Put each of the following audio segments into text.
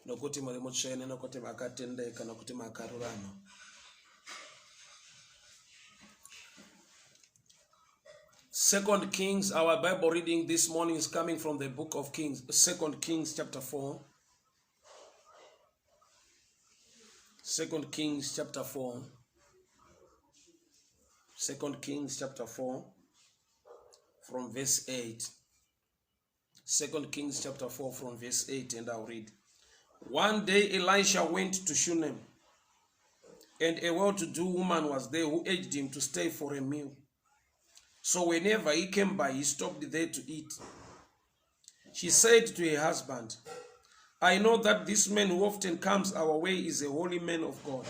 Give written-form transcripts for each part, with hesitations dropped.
Nokuti muri mutsvene, nokuti makatendeka, nokuti makarurama. Second Kings, our Bible reading this morning is coming from the book of Kings, Second Kings chapter 4. Second Kings chapter 4. Second Kings chapter 4 from verse 8. Second Kings chapter 4 from verse 8 and I'll read. One day Elisha went to Shunem and a well-to-do woman was there who urged him to stay for a meal. So whenever he came by, he stopped there to eat. She said to her husband, I know that this man who often comes our way is a holy man of God.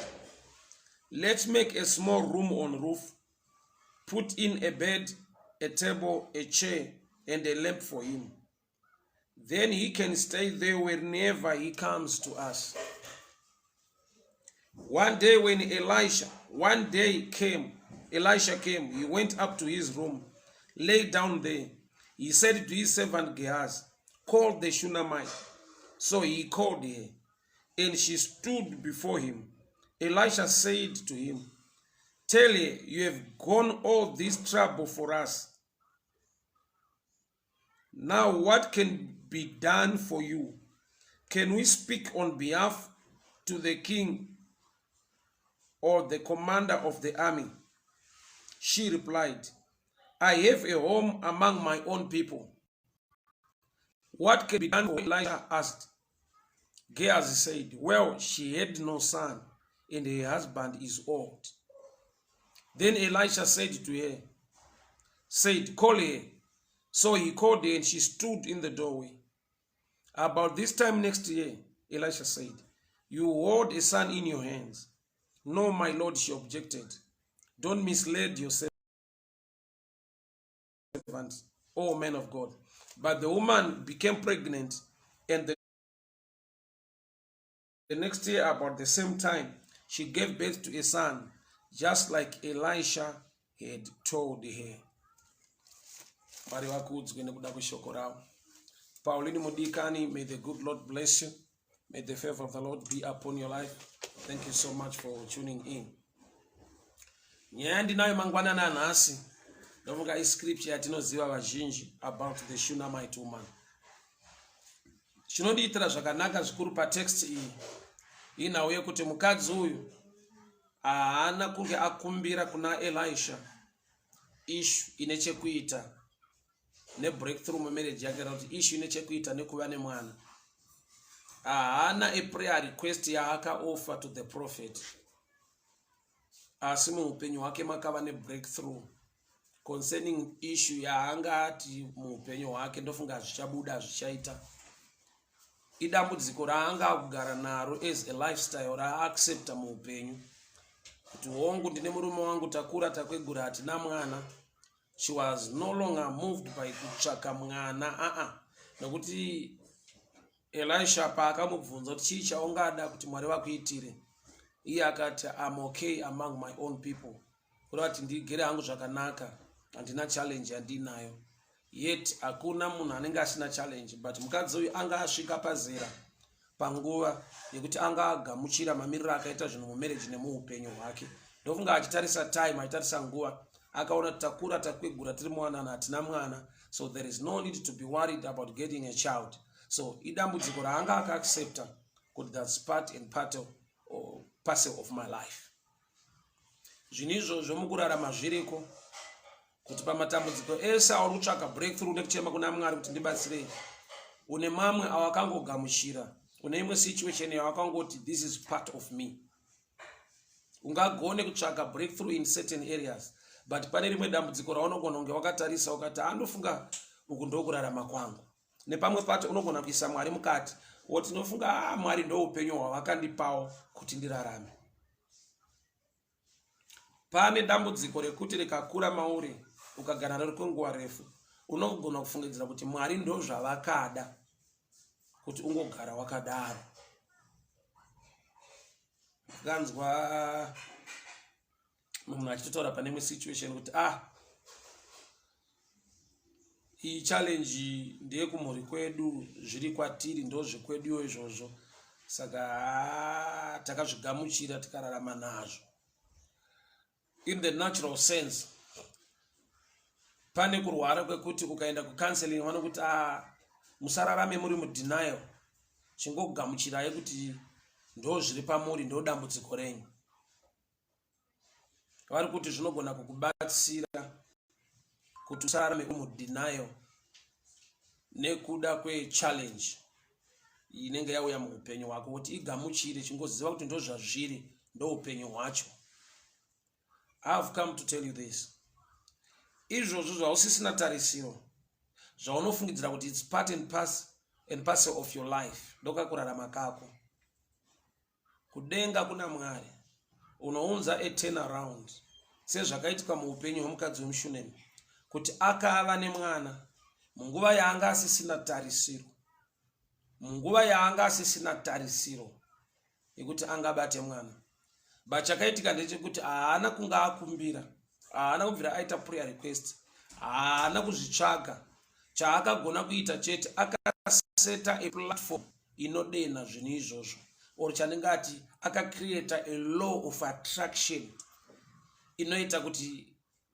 Let's make a small room on roof, put in a bed, a table, a chair, and a lamp for him. Then he can stay there whenever he comes to us. One day when Elisha, one day came, Elisha came, he went up to his room, lay down there. He said to his servant Gehazi, Call the Shunammite. So he called her, and she stood before him. Elisha said to him, Tell her, you have gone all this trouble for us. Now what can be done for you? Can we speak on behalf to the king or the commander of the army? She replied, I have a home among my own people. What can be done for Elisha asked. Gehazi said, Well, she had no son, and her husband is old. Then Elisha said to her, said, Call her. So he called her, and she stood in the doorway. About this time next year, Elisha said, You hold a son in your hands. No, my lord, she objected. Don't mislead your servant, O man of God. But the woman became pregnant, and the next year, about the same time, she gave birth to a son, just like Elisha had told her. Mwari vakudzwe nekuda kweshoko ravo. Pauline Mudikani, may the good Lord bless you. May the favor of the Lord be upon your life. Thank you so much for tuning in. Nyaya ndinayo mangwanani anhasi ndofunga iscripture yatinoziva vazhinji about the Shunammite woman. Chinondiitira zvakanaka zvikuru patext iyi inhau yekuti mukadzi uyu haana kunge akumbira kuna Elisha issue ine chekuita nebreakthrough mumarriage yake kana kuti issue ine chekuita nekuva nemwana. Haana a prayer request yaakaoffer to the prophet, asi muupenyu hwake makava nebreakthrough concerning issue yaanga ati muupenyu hwake ndofunga zvichabuda zvichaita. Idambudziko raanga akugara naro as a lifestyle raaccepta muupenyu kuti hongu ndine murume wangu, takura takwegura, hatina mwana. She was no longer moved by kutsvaka mwana aa, nekuti Elisha paakamubvunza kuti chii chaungada kuti Mwari vakuitire, iye akati, I'm okay among my own people, kureva kuti ndigere hangu zvakanaka, handina challenge yandinayo. Yet hakuna munhu anenge asina challenge, but mukadzi uyu anga asvika pazera panguva yekuti anga agamuchira mamiriro akaita zvinhu mumarriage nemuupenyu hwake. Ndofunga achitarisa time, achitarisa nguva, akaona kuti takura takwegura, tiri muwanana, hatina mwana, so there is no need to be worried about getting a child. So idambudziko raanga akaaccepta kuti that's part and part of, or parcel of my life. Zvinhu izvozvo mukurarama zviriko, kuti pamatambudziko ese auri kutsvaga breakthrough nekuchema kuna Mwari kuti ndibatsirei, une mamwe awakangogamuchira, une imwe situation yawakangoti this is part of me. Ungagone kutsvaga breakthrough in certain areas, but pane rimwe dambudziko raunogona kunge wakatarisa ukati andofunga uku ndokurarama kwangu. Nepamwe pacho unogona kuisa Mwari mukati woti ndinofunga ah, Mwari ndo upenyu hwavakandipawo kuti ndirarame. Pane dambudziko rekuti rikakura mauri ukagara naro kwenguva refu, unogona kufungidzira kuti Mwari ndo zvavakada kuti ungogara wakadaro. Ndakanzwa munhu achitotaura pane imwe situation kuti ah, iyi challenge ndeyekumhuri kwedu, zviri kwatiri, ndozvekweduwo izvozvo. Saka haa takazvigamuchira tikararama nazvo. In the natural sense, pane kurwara kwekuti ukaenda kucounseling vanokuti a ah, musararame muri mudenial, chingogamuchirai kuti ndo zviri pamuri, ndo dambudziko renyu. Vari kuti zvinogona kukubatsira kuti usararame uri mudenial nekuda kwechallenge inenge yauya muupenyu hwako, kuti igamuchire, chingoziva kuti ndozvazviri, ndoupenyu hwacho. I have come to tell you this. Izvozvo zvausisina tarisiro, zvaunofungidzira kuti it's part and pass and parcel of your life, ndokakurarama kako. Kudenga kuna Mwari unounza a turn around sezvakaitika muupenyu hwemukadzi wemuShunemi, kuti akava nemwana munguva yaanga asisina tarisiro, munguva yaanga asisina tarisiro yekuti angabate mwana. But chakaitika ndechekuti haana kunge akumbira, haana kubvira aita prayer request, haana kuzvitsvaga. Chaakagona kuita chete, akaseta a platform inodenha zvinhu izvozvo, or chandingati akacreata a law of attraction inoita kuti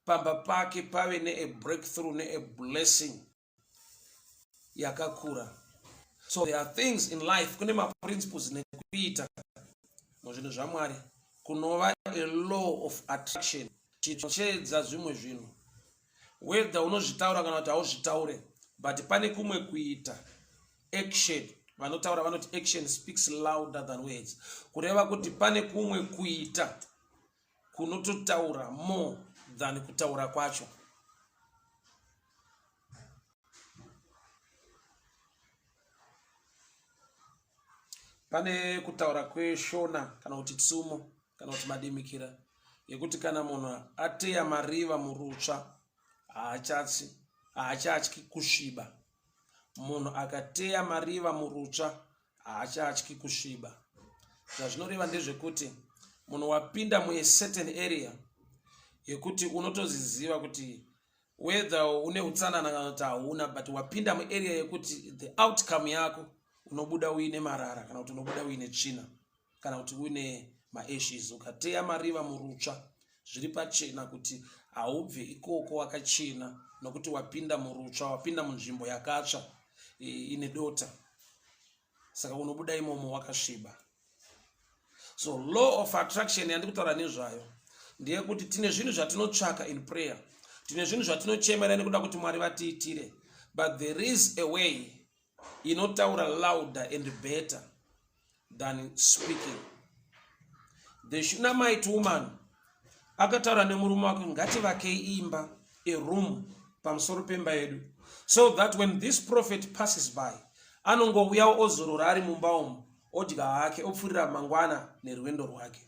pamba pake pave nea breakthrough nea blessing yakakura. So there are things in life, kune maprinciples nekuita muzvinhu zvaMwari kunova a law of attraction chinochedza zvimwe zvinhu, whether unozvitaura kana kuti hauzvitaure, but pane kumwe kuita action. Vanotaura vanoti action speaks louder than words, kureva kuti pane kumwe kuita kunototaura more than kutaura kwacho. Pane kutaura kweshona kana kuti tsumo kana kuti madimikira yekuti kana munhu ateya mariva murutsva haachatsi haachatyi kusviba. Munhu akateya mariva murutsva haachatyi kusviba. Zvazvinoreva ndezvekuti munhu wapinda muacertain area yekuti unotoziziva kuti whether une utsanana kana kuti hauna, but wapinda muarea yekuti the outcome yako unobuda uine marara kana kuti unobuda uine tsvina kana kuti uine maashes. Ukateya mariva murutsva, zviri pachena kuti haubve ikoko wakachena, nokuti wapinda murutsva, wapinda munzvimbo yakatsva ine dota, saka unobuda imomo wakasviba. So law of attraction yandiri kutaura nezvayo ndeyekuti tine zvinhu zvatinotsvaka in prayer, tine zvinhu zvatinochemera nekuda kuti Mwari vatiitire, but there is a way inotaura louder and better than speaking. The Shunammite woman akataura nemurume wake, ngativakei imba, a room pamusoro pemba yedu, so that when this prophet passes by, anongouyawo ozorora ari mumba umu, odya hake, opfurira mangwana nerwendo rwake.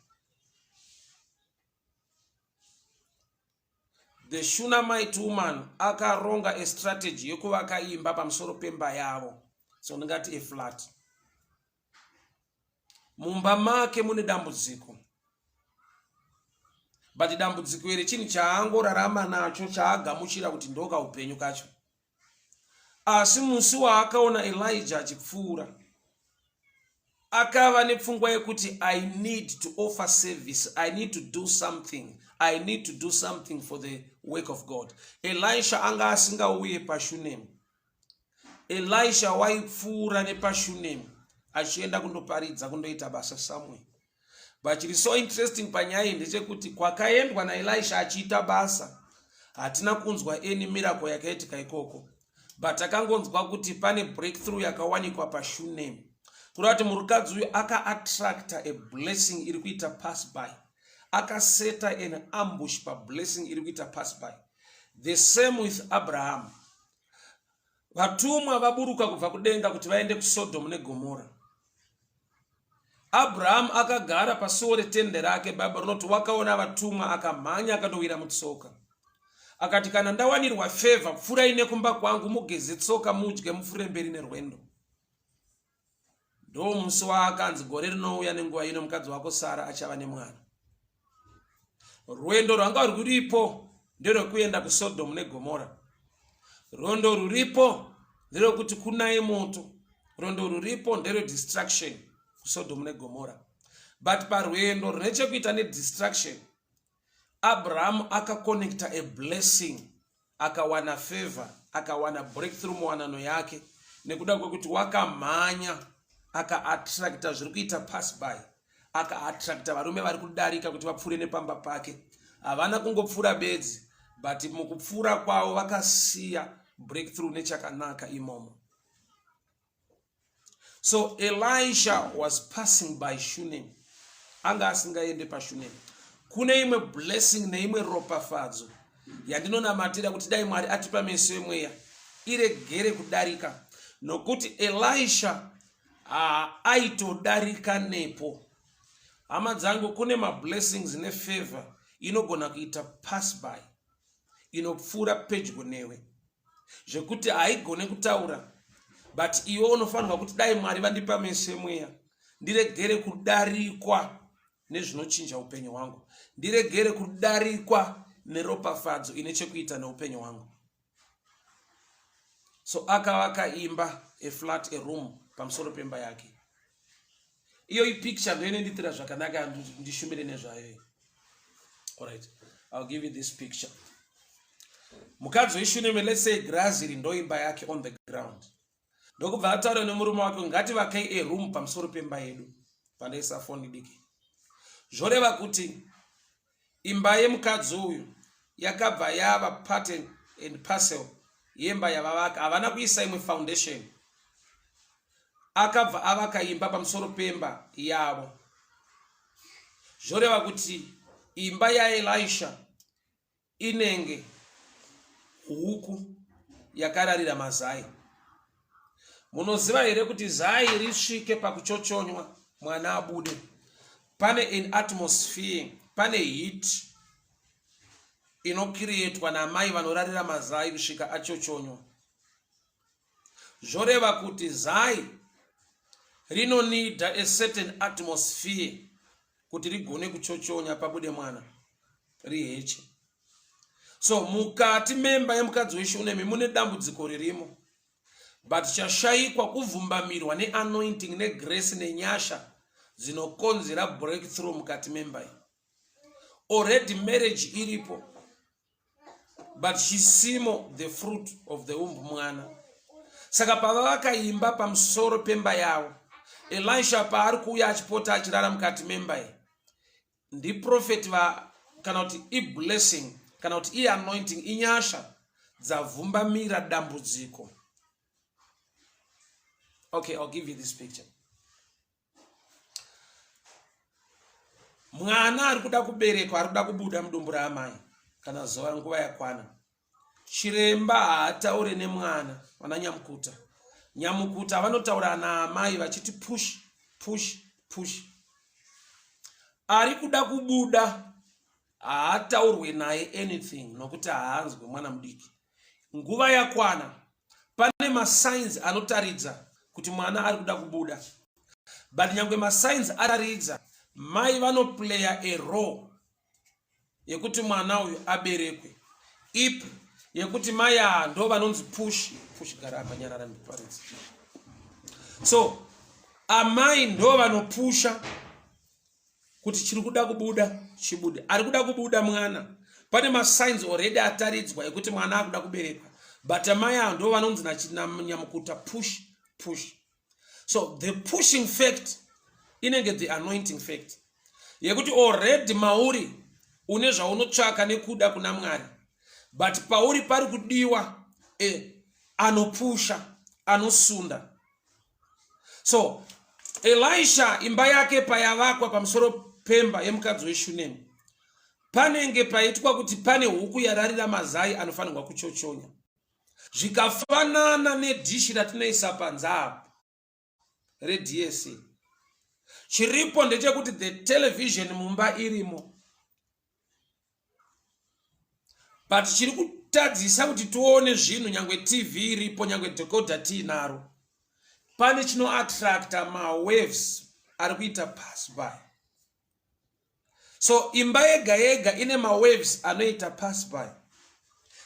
The Shunammite woman akaronga a strategy yekuvaka imba pamusoro pemba yavo, so ndingati a flat. Mumba make mune dambudziko, but dambudziko iri chinhu chaangorarama nacho, chaagamuchira kuti ndoka upenyu kacho. Asi musi waakaona Elijah achipfuura, akava nepfungwa yekuti I need to offer service, I need to do something, I need to do something for the work of God. Elisha anga asingauye paShunemi. Elisha waipfuura nepaShunemi achienda kundoparidza, kundoita basa somewhere. But chiri so interesting panyaya iyi ndechekuti kwakaendwa naElisha achiita basa, hatina kunzwa any miracle yakaitika ikoko, but takangonzwa kuti pane breakthrough yakawanikwa paShunemi. Kureva kuti murukadzi uyu akaattracta a blessing iri kuita pass by, akaseta an ambush pablessing iri kuita pass by. The same with Abraham. Vatumwa vaburuka kubva kudenga kuti vaende kuSodom neGomora. Abrahamu akagara pasuo retende rake. Bhaibheri rinoti wakaona vatumwa, akamhanya akandowira mutsoka. Akati, kana ndawanirwa fevha, pfurai nekumba kwangu mugeze tsoka, mudye, mupfurire mberi nerwendo. Ndo musi waakanzi gore rinouya nenguva ino mukadzi wako Sara achava nemwana. Rwendo rwanga rwuripo nderwekuenda kuSodom neGomora. Rwendo rwuripo nderwekuti kunaye moto. Rwendo rwuripo nderwedestruction. kuSodhomu neGomora. But parwendo rune chekuita nedestruction, Abrahamu akaconnecta a blessing, akawana favor, akawana breakthrough muwanano yake nekuda kwekuti wakamhanya akaattracta zviri kuita pass by, akaattracta varume vari kudarika kuti vapfuure nepamba pake. Havana kungopfuura bedzi, but mukupfuura kwavo vakasiya breakthrough nechakanaka imomo. So Elisha was passing by Shunem. Anga asingaende paShunem. Kune imwe blessing neimwe ropafadzo yandinonamatira kuti dai Mwari atipa meso emweya iregere kudarika nokuti Elisha aitodarika nepo. Hama dzangu, kune mablessings nefavor inogona kuita pass by inopfuura pedyo newe zvekuti haigone kutaura, but iwe unofanirwa kuti dai Mwari vandipa meso emweya ndiregere kudarikwa nezvinochinja upenyu hwangu, ndiregere kudarikwa neropafadzo ine chekuita neupenyu hwangu. So akavaka imba, a flat, a room pamusoro pemba yake. Iyo ipicture ndoinonditira zvakanaka ndishumire nezvayo. Alright, I'll give you this picture. Mukadzi weShunemi, let's say grazi iri ndoimba yake on the ground. Ndokubva ataura nemurume wake, ngativakei a room pamusoro pemba yedu. Pandaisa foni diki. Zvoreva kuti imba yemukadzi uyu yakabva yava part and parcel yemba yavavaka. Havana kuisa imwe foundation. Akabva avaka imba pamusoro pemba yavo. Zvoreva kuti imba yaElisha inenge huku yakararira mazai. Munoziva here kuti zai risvike pakuchochonywa mwana abude, pane an atmosphere, pane heat inokirietwa namai vanorarira mazai kusvika achochonywa. Zvoreva kuti zai rinonida a certain atmosphere kuti rigone kuchochonya pabude mwana riheche. So mukati memba yemukadzi weShunemi mune dambudziko ririmo, but chashayikwa kuvhumbamirwa neanointing negrace nenyasha dzinokonzera breakthrough mukati memba iyi. Already marriage iripo, but chisimo the fruit of the womb, mwana. Saka pava vakaimba pamusoro pemba yavo, Elisha paari kuuya achipota achirara mukati memba iyi, ndiprofeti va kana kuti iblessing kana kuti ianointing, inyasha dzavhumbamira dambudziko. Okay, I'll give you this picture. Mwana ari kuda kuberekwa, ari kuda kubuda mudumbu raamai kana zuva nguva yakwana. Chiremba haataure nemwana, vana nyamukuta. Nyamukuta vanotaura naamai vachiti push, push, push. Ari kuda kubuda haataurwe naye anything nokuti haanzwe mwana mudiki. Nguva yakwana, pane masigns anotaridza kuti mwana ari kuda kubuda, but nyangwe masigns ataridza, mai vanoplaya a role yekuti mwana uyu aberekwe. Ipi yekuti mai aa ndo vanonzi push, push, gara apa, nyarara ndiparidzi. So amai ndo vanopusha kuti chiri kuda kubuda chibude. Ari kuda kubuda mwana, pane masigns already ataridzwa ekuti mwana akuda kuberekwa, but amai ava ndo vanonzi nanyamukuta push, push. So the pushing fact inenge the anointing fact yekuti already mauri une zvaunotsvaka nekuda kuna Mwari, but pauri pari kudiwa anopusha, anosunda. So Elisha imba yake payavakwa pamusoro pemba yemukadzi weShunemi, panenge paitwa kuti pane huku yararira mazai anofanirwa kuchochonya. Zvikafanana nedhishi ratinoisa panze apo reDSA. Chiripo ndechekuti the television mumba irimo, but chiri kutadzisa kuti tione zvinhu, nyangwe TV iripo, nyangwe decoder tiinaro, pane chinoattracta mawaves ari kuita pass by. So imba yega yega ine mawaves anoita pass by.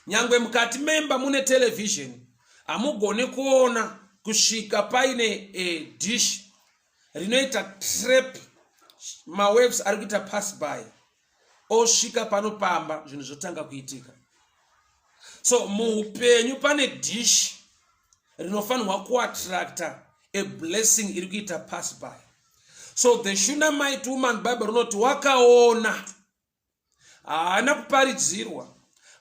Nyangwe mukati memba mune television, hamugoni kuona kusvika paine a dish. rinoita trap mawaves ari kuita pass by osvika pano pamba, zvinhu zvotanga kuitika. So muupenyu pane dish rinofanirwa kuattracta a blessing iri kuita pass by. So the Shunamite woman, Bible rinoti wakaona, haana kuparidzirwa,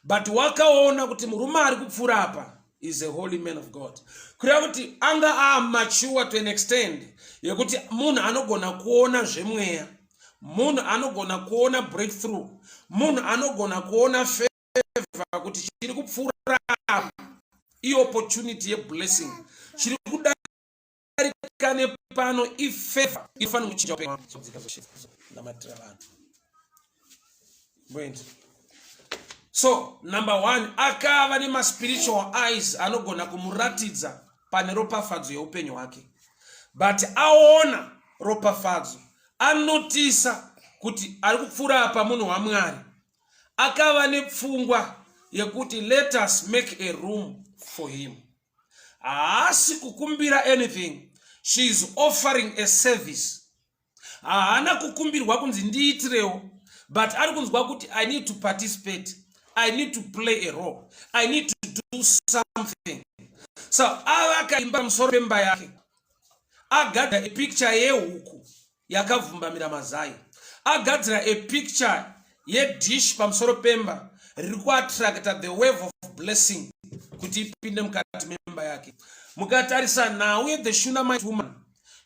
but wakaona kuti murume ari kupfuura apa is a holy man of God. Kureva kuti anga amature to an extent yekuti munhu anogona kuona zvemweya, munhu anogona kuona breakthrough, munhu anogona kuona favor, kuti chiri kupfuura apa iopportunity yeblessing, chiri kudarika nepano ifavor inofanira kuchinja upenyu. Namatira vanhu. Point. So number one, akava nemaspiritual eyes anogona kumuratidza pane ropafadzo yeupenyu hwake. But aona ropafadzo, anotisa kuti ari kupfuura apa munhu waMwari, akava nepfungwa yekuti, "Let us make a room for him." Haasi kukumbira anything, she is offering a service. Haana kukumbirwa kunzi ndiitirewo, but ari kunzwa kuti I need to participate, I need to play a role, I need to do something. So avaka imba pamusoro pemba yake, agadzira epicture yehuku yakavhumbamira mazai, agadzira epicture yedish pamusoro pemba riri kuattracta the wave of blessing kuti ipinde mukati memba yake. Mukatarisa nhau yethe Shunamite woman,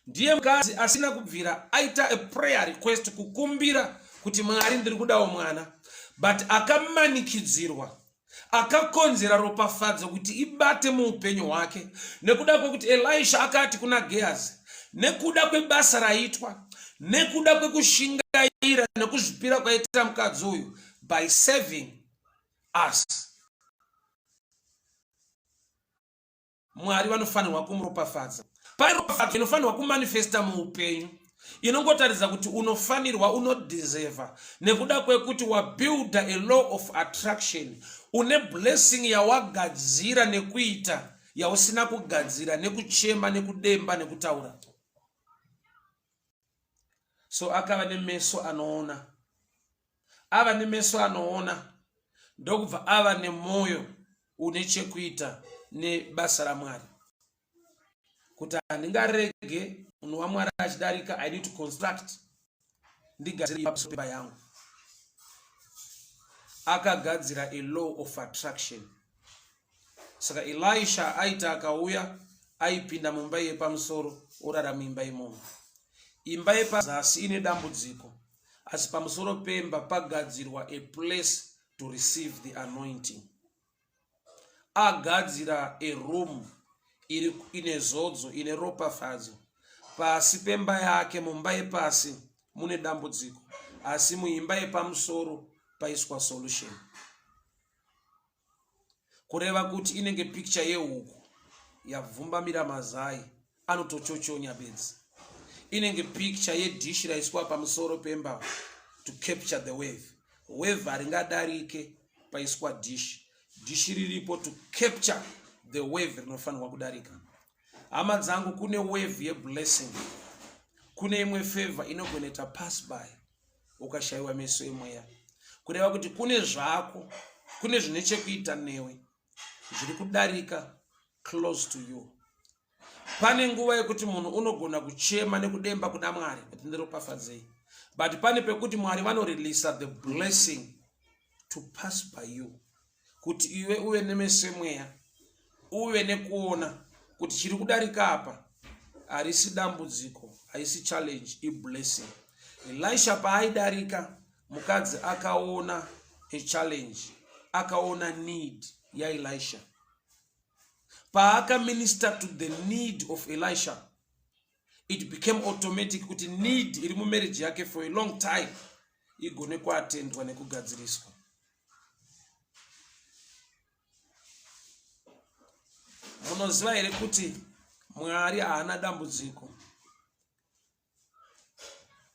ndiye mukadzi asina kubvira aita a prayer request, kukumbira kuti, "Mwari, ndiri kudawo mwana," but akamanikidzirwa, akakonzera ropafadzo kuti ibate muupenyu hwake, nekuda kwekuti Elisha akati kuna Gehazi, nekuda kwebasa raitwa, nekuda kwekushingaira nekuzvipira kwaita mukadzi uyu by serving us, Mwari vanofanirwa kumuropafadza. Pane ropafadzo inofanirwa kumanifesta muupenyu, inongotaridza kuti unofanirwa, unodeserva, nekuda kwekuti wabuilda a law of attraction. Une blessing yawagadzira nekuita, yausina kugadzira nekuchema, nekudemba, nekutaura. So akava nemeso anoona. Ava nemeso anoona, ndokubva ava nemwoyo une chekuita nebasa raMwari, kuti handingarege munhu waMwari achidarika. I need to construct, ndigadzire pamusoro yangu. Akagadzira a law of attraction. Saka Elisha aiti akauya, aipinda mumba yepamusoro, orara muimba imomo. Imba yepazasi ine dambudziko, asi pamusoro pemba pagadzirwa a place to receive the anointing. Agadzira a room iri ine zodzo, ine ropafadzo. Pasi pemba yake, mumba yepasi mune dambudziko, asi muimba yepamusoro paiswa solution. Kureva kuti inenge picture yehuku yavhumbamira mazai, anotochochonya bedzi. Inenge picture yedhishi raiswa pamusoro pemba to capture the wave. Wave haringadarike paiswa dish. Dishi riripo to capture the wave rinofanirwa kudarika. Hama dzangu, kune wave yeblessing, kune imwe favor inogona pass by ukashayiwa meso emweya. Kureva kuti kune zvako, kune zvine chekuita newe zviri kudarika close to you. Pane nguva yekuti munhu unogona kuchema nekudemba kuda Mwari kuti ndiropafadzei, but pane pekuti Mwari vanoreleasa the blessing to pass by you, kuti iwe uve nemeso emweya, uve nekuona kuti chiri kudarika apa harisi dambudziko, haisi challenge, iblessing. Elisha paaidarika, mukadzi akaona a challenge, akaona need yaElisha. Paakaminister to the need of Elisha, it became automatic kuti need iri mumarriage yake for a long time igone kuatendwa nekugadziriswa. Munoziva here kuti Mwari haana dambudziko?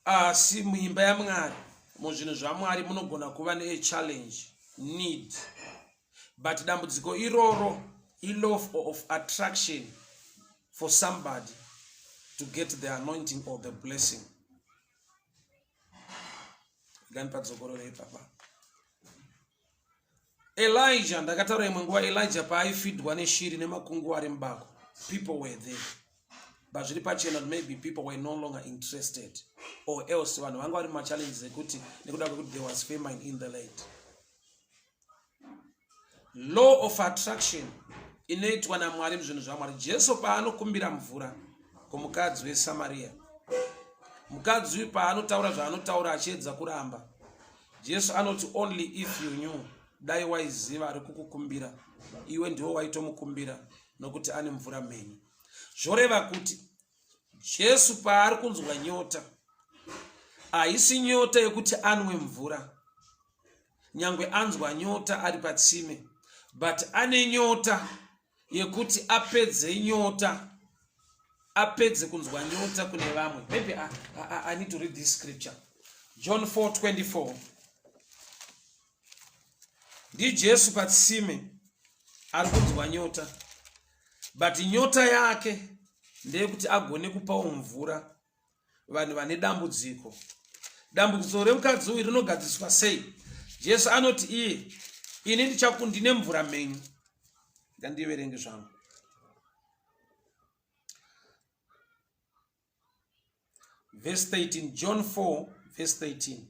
Asi muimba yaMwari, muzvinhu zvaMwari, munogona kuva nechallenge, need, but dambudziko iroro ilaw of attraction for somebody. to get the anointing or the blessing. Ngandipadzokororeyi papa. Elijah, ndakataura imwe nguva, Elijah paaifidwa neshiri nemakungu ari mubako, people were there, but zviri pachena kuti maybe people were no longer interested, or else vanhu vanga vari mumachallenges ekuti nekuda kwekuti there was famine in the land. Law of attraction inoitwa naMwari muzvinhu zvaMwari. Jesu paanokumbira mvura kumukadzi weSamariya, mukadzi uyu paanotaura zvaanotaura achiedza kuramba, Jesu anoti, "Only if you knew, dai waiziva ari kukukumbira iwe, ndiwo waitomukumbira, nokuti ane mvura mhenyu." Zvoreva kuti Jesu paari kunzwa nyota, haisi nyota yekuti anwe mvura, nyangwe anzwa nyota ari patsime, but ane nyota yekuti apedze nyota, apedze kunzwa nyota kune vamwe. Maybe I need to read this scripture, John 4:24. NdiJesu patsime ari kunzwa nyota, but nyota yake ndeyekuti agone kupawo mvura vanhu vane dambudziko. Dambudziko remukadzi uyu rinogadziswa sei? Jesu anoti iye, "Ini ndine mvura mhenyu." Ngandiverenge zvangu. Verse 13, John 4 verse 13.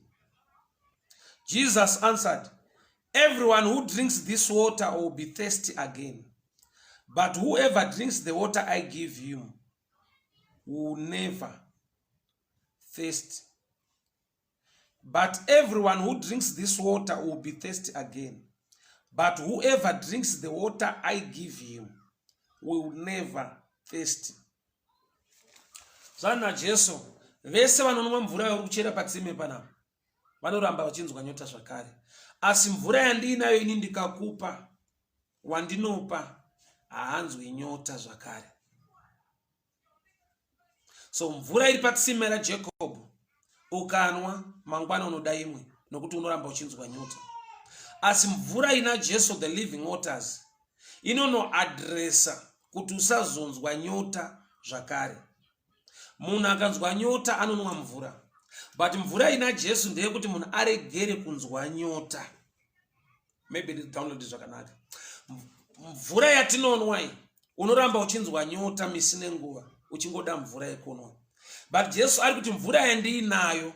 Jesus answered, "Everyone who drinks this water will be thirsty again, but whoever drinks the water I give him will never thirst. But everyone who drinks this water will be thirsty again, but whoever drinks the water I give him will never thirst." Zvana Jesu, vese vanonwa mvura yauri kuchera patsime panapa vanoramba vachinzwa nyota zvakare, asi mvura yandiinayo ini ndikakupa, wandinopa haanzwi nyota zvakare. So mvura iri patsime raJacob, ukanwa mangwana unoda imwe, nokuti unoramba uchinzwa nyota. Asi mvura ina Jesu, the living waters, inonoaddressa kuti usazonzwa nyota zvakare. Munhu akanzwa nyota anonwa mvura, but mvura ina Jesu ndeyekuti munhu aregere kunzwa nyota. Maybe download zvakanaka. Mvura yatinonwa iyi, unoramba uchinzwa nyota misi nenguva, uchingoda mvura yekunwa, but Jesu ari kuti mvura yandiinayo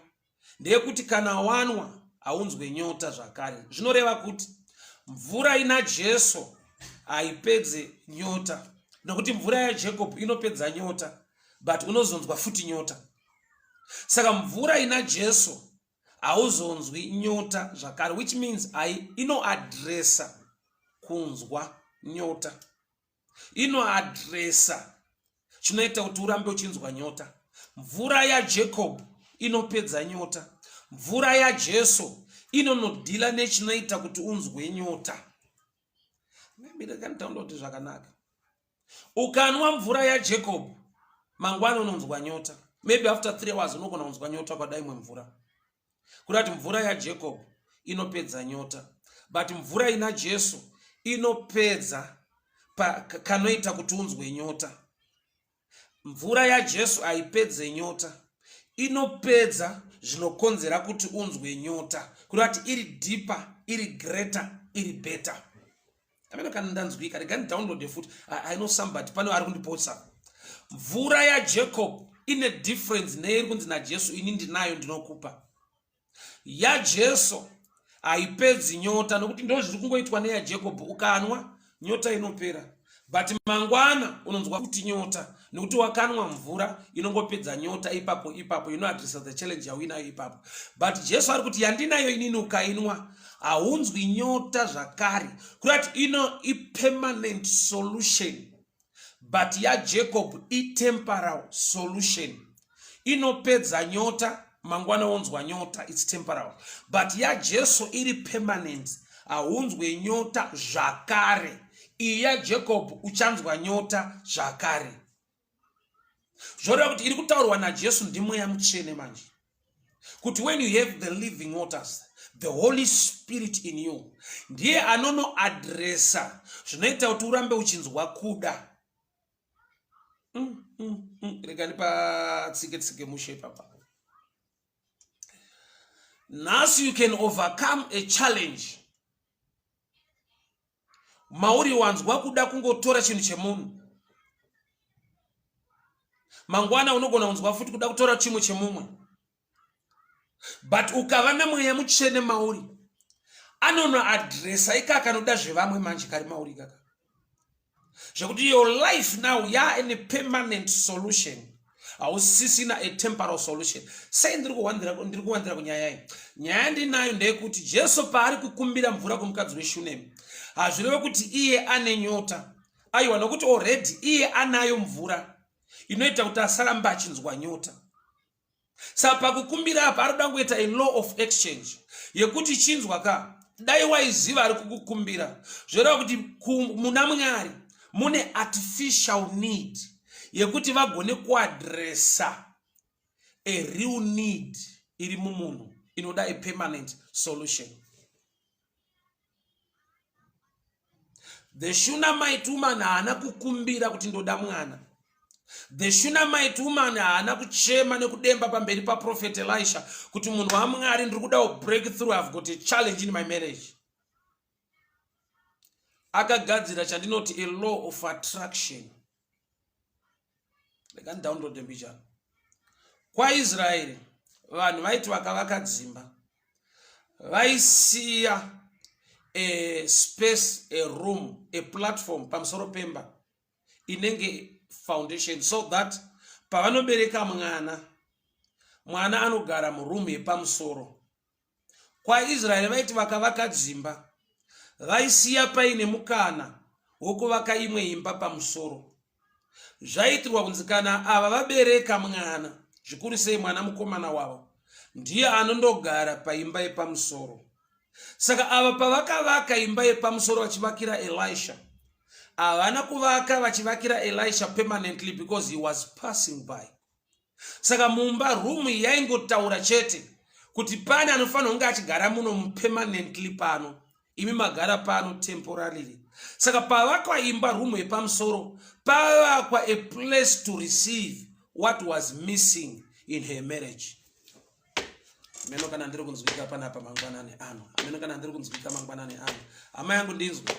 ndeyekuti kana wanwa haunzwe nyota zvakare. Zvinoreva kuti mvura ina Jesu haipedze nyota, nokuti mvura yaJacob inopedza nyota, but unozonzwa futi nyota. Saka mvura ina Jesu hauzonzwi nyota zvakare, which means inoaddressa kunzwa nyota, inoaddressa chinoita kuti urambe uchinzwa nyota. Mvura yaJacob inopedza nyota, mvura yaJesu inonodeala nechinoita kuti unzwe nyota. Maybe zvakanaka. Ukanwa mvura yaJacob mangwana unonzwa nyota, maybe after 3 hours unogona kunzwa nyota kwada imwe mvura. Kuda kuti mvura yaJacob inopedza nyota, but mvura ina Jesu inopedza kanoita kuti unzwe nyota. Mvura yaJesu haipedze nyota, inopedza zvinokonzera kuti unzwe nyota. Kureva kuti iri deeper, iri greater, iri better. Amene kana ndanzwika, rega ndidownloade futi. I know somebody pano ari kundipotsa. Mvura yaJacob ine difference neiri kunzi naJesu, "Ini ndinayo, ndinokupa." YaJesu haipedzi nyota, nokuti ndo zviri kungoitwa neyaJacob. Ukanwa, nyota inopera, but mangwana unonzwa kuti nyota, nekuti wakanwa mvura inongopedza nyota ipapo ipapo, inoaddressa the challenge yauinayo ipapo. But Jesu ari kuti, "Yandinayo inini, ukainwa haunzwi nyota zvakare." Kureva kuti ino ipermanent solution, but yaJacob itemporal solution, inopedza nyota, mangwana wonzwa nyota. It's temporal, but yaJesu iri permanent, haunzwe nyota zvakare. Iyi yaJacob uchanzwa nyota zvakare. Zvoreva kuti iri kutaurwa naJesu ndiMweya Mutsvene manje, kuti when you have the living waters, the Holy Spirit in you, ndiye anonoaddressa zvinoita kuti urambe uchinzwa kuda. Rega ndipatsike tsike mushe papa. Nhasi you can overcome a challenge mauri wanzwa kuda kungotora chinhu chemunhu. Mangwana unogona kunzwa futi kuda kutora chimwe chemumwe. But ukava namweya mutsvene mauri, anonoadresa ikaka anoda zvevamwe manje kari mauri ikaka. Zvekuti your life now yaane permanent solution, hausisina a temporal solution. Sei ndiri kuwandira kunyaya iyi? Nyaya ndinayo ndeyekuti Jesu paari kukumbira mvura kumukadzi weShunemi, hazvireve kuti iye ane nyota. Aiwa, nokuti already iye anayo mvura inoita kuti asaramba achinzwa nyota. Saka pakukumbira apa ari kuda kungoita a law of exchange yekuti chinzwa ka, dai waiziva ari kukukumbira. Zvoreva kuti muna Mwari mune artificial need yekuti vagone kuadresa a real need iri mumunhu inoda a permanent solution. The Shunammite woman haana kukumbira kuti ndoda mwana. The Shunammite woman haana kuchema nekudemba pamberi paProphet Elisha kuti munhu waMwari ndiri kudawo breakthrough, I've got a challenge in my marriage. Akagadzira chandinoti a law of attraction. Rega ndidownload mbichana. KwaIsraeri vanhu vaiti vakavaka dzimba vaisiya a space, a room, a platform pamusoro pemba inenge foundation, so that pavanobereka mwana, mwana anogara muroom yepamusoro. KwaIsraeri vaiti vakavaka dzimba vaisiya paine mukana wokuvaka imwe imba pamusoro. Zvaiitirwa kunzi kana ava vabereka mwana, zvikuru sei mwana mukomana wavo, ndiye anondogara paimba yepamusoro. Saka ava pavakavaka imba yepamusoro vachivakira Elisha, havana kuvaka vachivakira Elisha permanently because he was passing by. Saka mumba room yaingotaura chete kuti pane anofanira kunge achigara muno permanently pano, imi magara pano temporarily. Saka pavakwa imba room yepamusoro, pavakwa a place to receive what was missing in her marriage. Ameno kana ndiri kunzwika panapa mangwanani ano. Ameno kana ndiri kunzwika mangwanani ano. Hama yangu ndinzwe.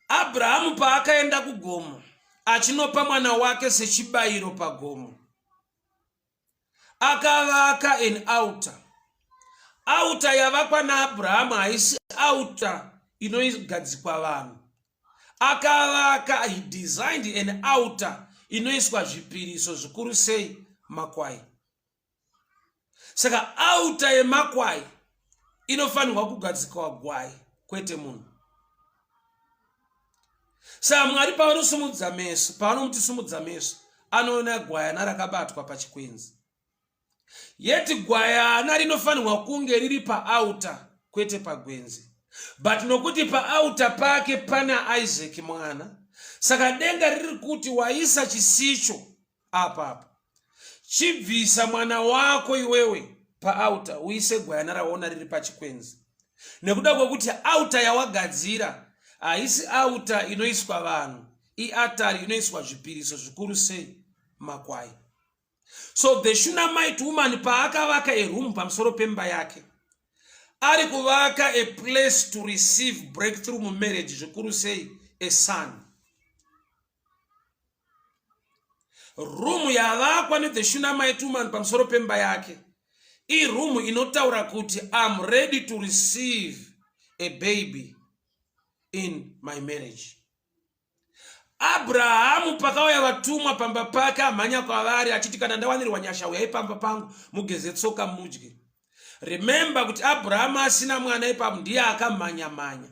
Abrahamu paakaenda kugomo achinopa mwana wake sechibayiro pagomo, akavaka an altar. Altar yavakwa naAbrahamu haisi altar inogadzikwa vanhu. Akavaka, he designed an altar inoiswa zvipiriso, zvikuru sei makwai. Saka altar yemakwai inofanirwa kugadzikwa gwai, kwete munhu. Saka Mwari pavanosumudza meso, pavanomuti sumudza meso, anoona gwayana rakabatwa pachikwenzi. Yeti gwayana rinofanirwa kunge riri paaltar, kwete pagwenzi. But nokuti paaltar pake pana Isaac mwana, saka denga riri kuti waisa chisicho apa apa, chibvisa mwana wako iwewe paaltar uise gwayana raona riri pachikwenzi. Nekuda kwekuti altar yawagadzira haisi altar inoiswa vanhu, iatari inoiswa zvipiriso, zvikuru sei makwai. So the Shunammite woman paakavaka a room pamusoro pemba yake, ari kuvaka a place to receive breakthrough mumarriage, zvikuru sei a son. Room yavakwa nethe Shunammite woman pamusoro pemba yake iroom inotaura kuti I'm ready to receive a baby in my marriage. Abrahamu pakauya vatumwa pamba pake, amhanya kwavari achiti kana ndawanirwa nyasha uyai pamba pangu mugeze tsoka mudye. Remember kuti Abrahamu asina mwana ipapo ndiye akamhanya mhanya.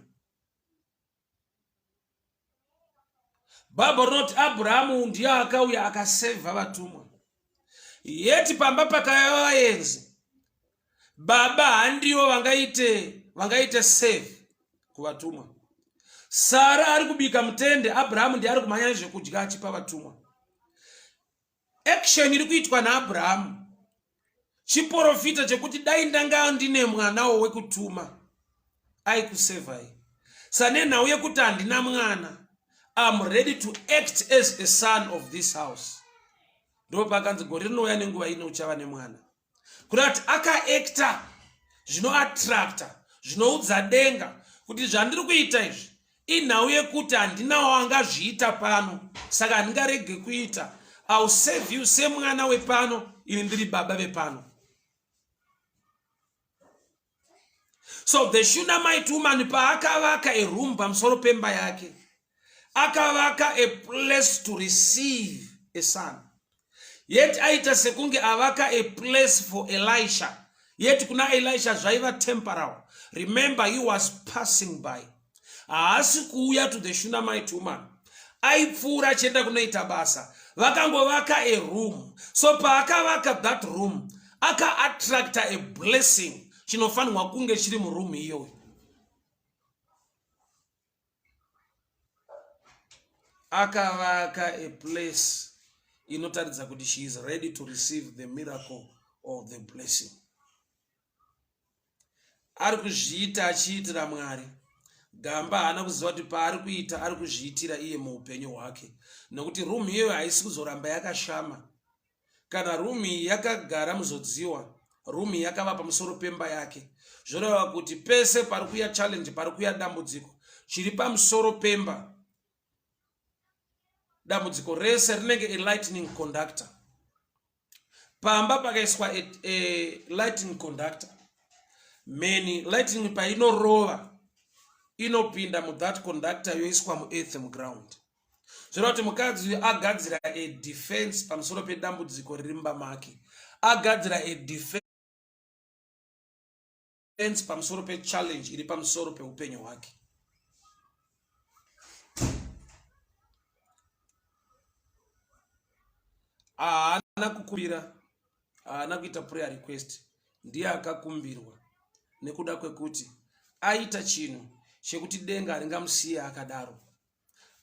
Bhaibheri rinoti Abrahamu ndiye akauya akasevha vatumwa. Yeti pamba pakauya vaenzi, baba handivo vangaite save kuvatumwa. Sara ari kubika mutende, Abrahamu ndiye ari kumhanya nezvekudya achipa vatumwa. Action iri kuitwa naAbrahamu chiprofita chekuti dai ndanga ndine mwanawo wekutuma aikusevhai. Sanenhau yekuti handina mwana, I'm ready to act as a son of this house. Ndopakanzi gore rinouya nenguva ino uchava nemwana. Kureva kuti akaacta zvinoattracta, zvinoudza denga kuti zvandiri kuita izvi inhau yekuti handinawo angazviita pano, saka handingarege kuita. I'll save you semwana wepano, ini ndiri baba vepano. So the Shunammite woman paakavaka a room pamusoro pemba yake, akavaka a place to receive a son. Yet aita sekunge avaka a place for Elisha. Yet kuna Elisha zvaiva temporal. Remember, he was passing by. Haasi kuuya to the Shunammite woman. Aipfuura achienda kunoita basa. Vakangovaka a room. So paakavaka that room, akaattracta a blessing chinofanirwa kunge chiri muroom iyoyo. Akavaka a place inotaridza kuti she is ready to receive the miracle or the blessing. Ari kuzviita achiitira Mwari. Gamba haana kuziva kuti paari kuita ari kuzviitira iye muupenyu hwake, nokuti room iyoyo haisi kuzoramba yakashama. Kana room iyi yakagara muzodziwa, room iyi yakava pamusoro pemba yake, zvoreva kuti pese pari kuya challenge, pari kuya dambudziko, chiri pamusoro pemba, dambudziko rese rinenge a lightning conductor. Pamba pakaiswa a lightning conductor, many lightning painorova inopinda muthat conductor yoiswa muearth muground. Zvoreva kuti mukadzi uyu agadzira a defense pamusoro pedambudziko riri mumba make, agadzira a defense pamusoro pechallenge iri pamusoro peupenyu hwake. Haana kukumbira, haana kuita prayer request, ndiye akakumbirwa nekuda kwekuti aita chinhu chekuti denga haringamusiye akadaro.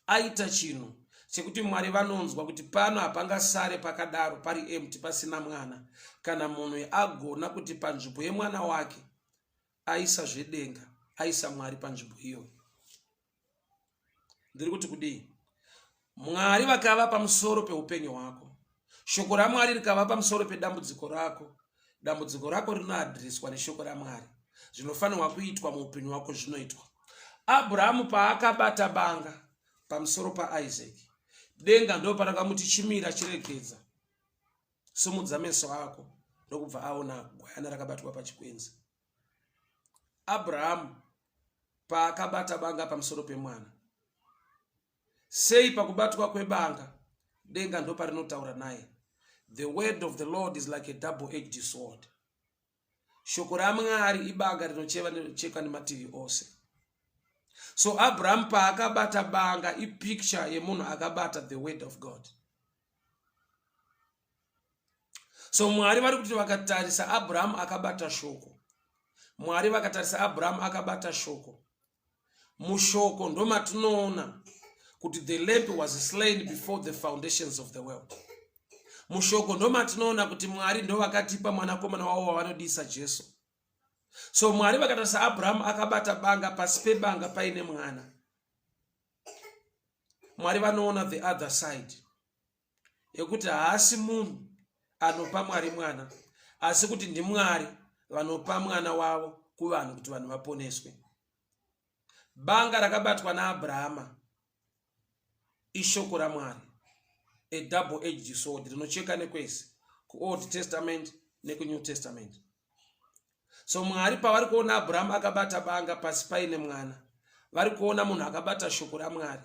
Aita chinhu chekuti Mwari vanonzwa kuti pano hapangasare pakadaro pari empty pasina mwana. Kana munhu agona kuti panzvimbo yemwana wake aisa zvedenga, aisa Mwari panzvimbo iyoyo. Ndiri kuti kudii? Mwari vakava pamusoro peupenyu hwako, shoko raMwari rikava pamusoro pedambudziko rako, dambudziko rako rinoadhiriswa neshoko raMwari. Zvinofanirwa kuitwa muupenyu hwako zvinoitwa. Abrahamu paakabata banga pamusoro paIsaac, denga ndo parakamuti chimira, chiregedza, simudza meso ako, ndokubva aona gwayana rakabatwa pachikwenzi. Abrahamu paakabata banga pamusoro pemwana, sei pakubatwa kwebanga denga ndoparinotaura naye. The word of the Lord is like a double-edged sword. Shoko raMwari ibanga rinocheka nemativi ose. So Abraham paakabata banga ipicture yemunhu akabata the word of God. So Mwari vari kuti vakatarisa Abraham akabata shoko. Mwari vakatarisa Abraham akabata shoko. Mushoko ndomatinoona kuti the lamb was slain before the foundations of the world. Mushoko ndomatinoona kuti Mwari ndovakatipa mwanakomana wavo wavanodisa Jesu. So Mwari vakatarisa Abraham akabata banga, pasi pebanga paine mwana. Mwari vanoona the other side yekuti haasi munhu anopa Mwari mwana, asi kuti ndiMwari vanopa mwana wavo kuvanhu kuti vanhu vaponeswe. Banga rakabatwa naAbrahama ishoko raMwari, a double edged sword rinocheka nekwese kuOld Testament nekuNew Testament. So Mwari pavari kuona Abraham akabata banga pasi paine mwana, vari kuona munhu akabata shoko raMwari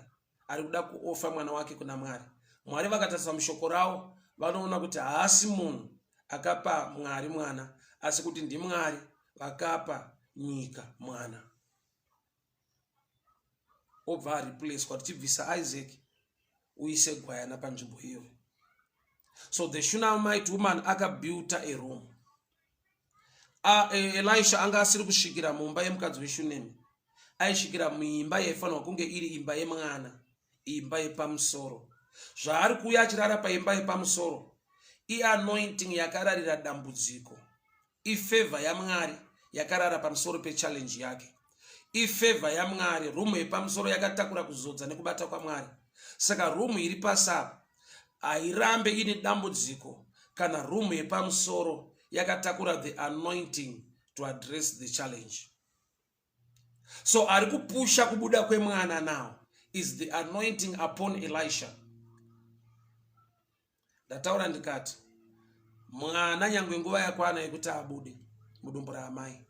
ari kuda kuofa mwana wake kuna Mwari. Mwari vakatarisa mushoko ravo vanoona kuti haasi munhu akapa Mwari mwana, asi kuti ndiMwari vakapa nyika mwana. Obva areplacewa, tichibvisa Isaac uise gwayana panzvimbo iyoyo. So the Shunammite woman akabuilta a room. Elisha anga asiri kusvikira mumba yemukadzi weShunemi, aisvikira muimba yaifanirwa kunge iri imba yemwana, imba yepamusoro. Zvaari kuuya achirara paimba yepamusoro ianointing yakararira dambudziko, ifavor yaMwari yakarara pamusoro pechallenge yake. Ifavor yaMwari, room yepamusoro yakatakura kuzodza nekubata kwaMwari. Saka room iri pasi apa hairambe ine dambudziko kana room yepamusoro yakatakura the anointing to address the challenge. So ari kupusha kubuda kwemwana now is the anointing upon Elisha. Ndataura ndikati mwana nyangwe nguva yakwana yekuti abude mudumbu raamai,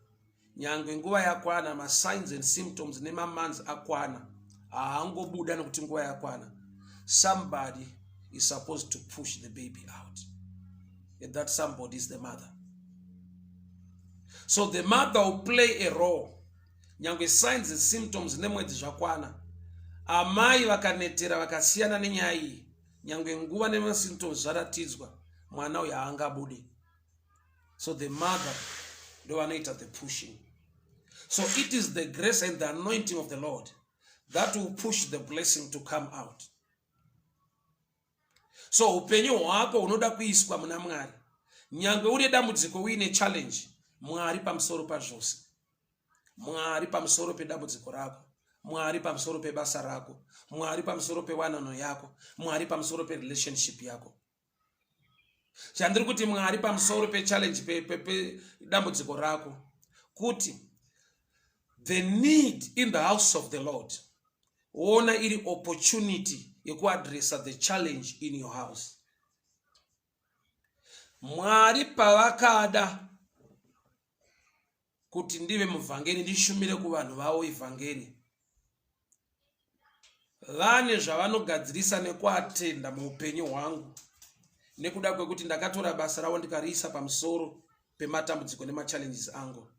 nyangwe nguva yakwana, masigns and symptoms nemamonths akwana, haangobuda nekuti nguva yakwana. Somebody is supposed to push the baby out, and that somebody is the mother. So the mother will play a role. Nyangwe signs and symptoms nemwedzi zvakwana, amai vakanetera vakasiyana nenyaya iyi, nyangwe nguva nemasymptoms zvaratidzwa, mwana uyu haangabude. So the mother ndo vanoita the pushing. So it is the grace and the anointing of the Lord that will push the blessing to come out. So upenyu hwako hunoda kuiswa muna Mwari. Nyangwe une dambudziko, uine challenge, Mwari pamusoro pazvose. Mwari pamusoro pedambudziko rako, Mwari pamusoro pebasa rako, Mwari pamusoro pewanano yako, Mwari pamusoro perelationship yako. Chandiri kuti Mwari pamusoro pechallenge, pedambudziko rako, kuti the need in the house of the Lord, ona iri opportunity yekuadressa the challenge in your house. Mwari pavakada kuti ndive muvhangeri, ndishumire kuvanhu vavo ivhangeri, vane zvavanogadzirisa nekuatenda muupenyu hwangu nekuda kwekuti ndakatora basa ravo ndikariisa pamusoro pematambudziko nemachallenges angu.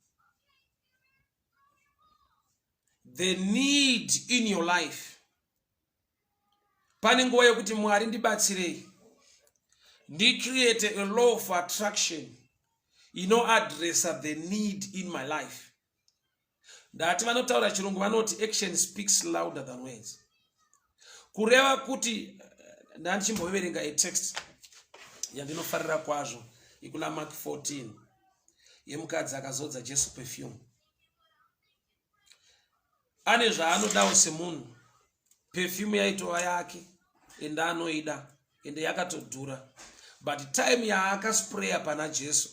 The need in your life, pane nguva yekuti Mwari ndibatsirei ndicreate a law of attraction inoadressa the need in my life. Ndati vanotaura Chirungu vanoti action speaks louder than words, kureva kuti ndandichimboverenga atext yandinofarira kwazvo ikuna Mark 14 yemukadzi akazodza Jesu perfume. Ane zvaanodawo semunhu, perfume yaitova yake ende anoida ende yakatodhura, but time yaakaspraya pana Jesu,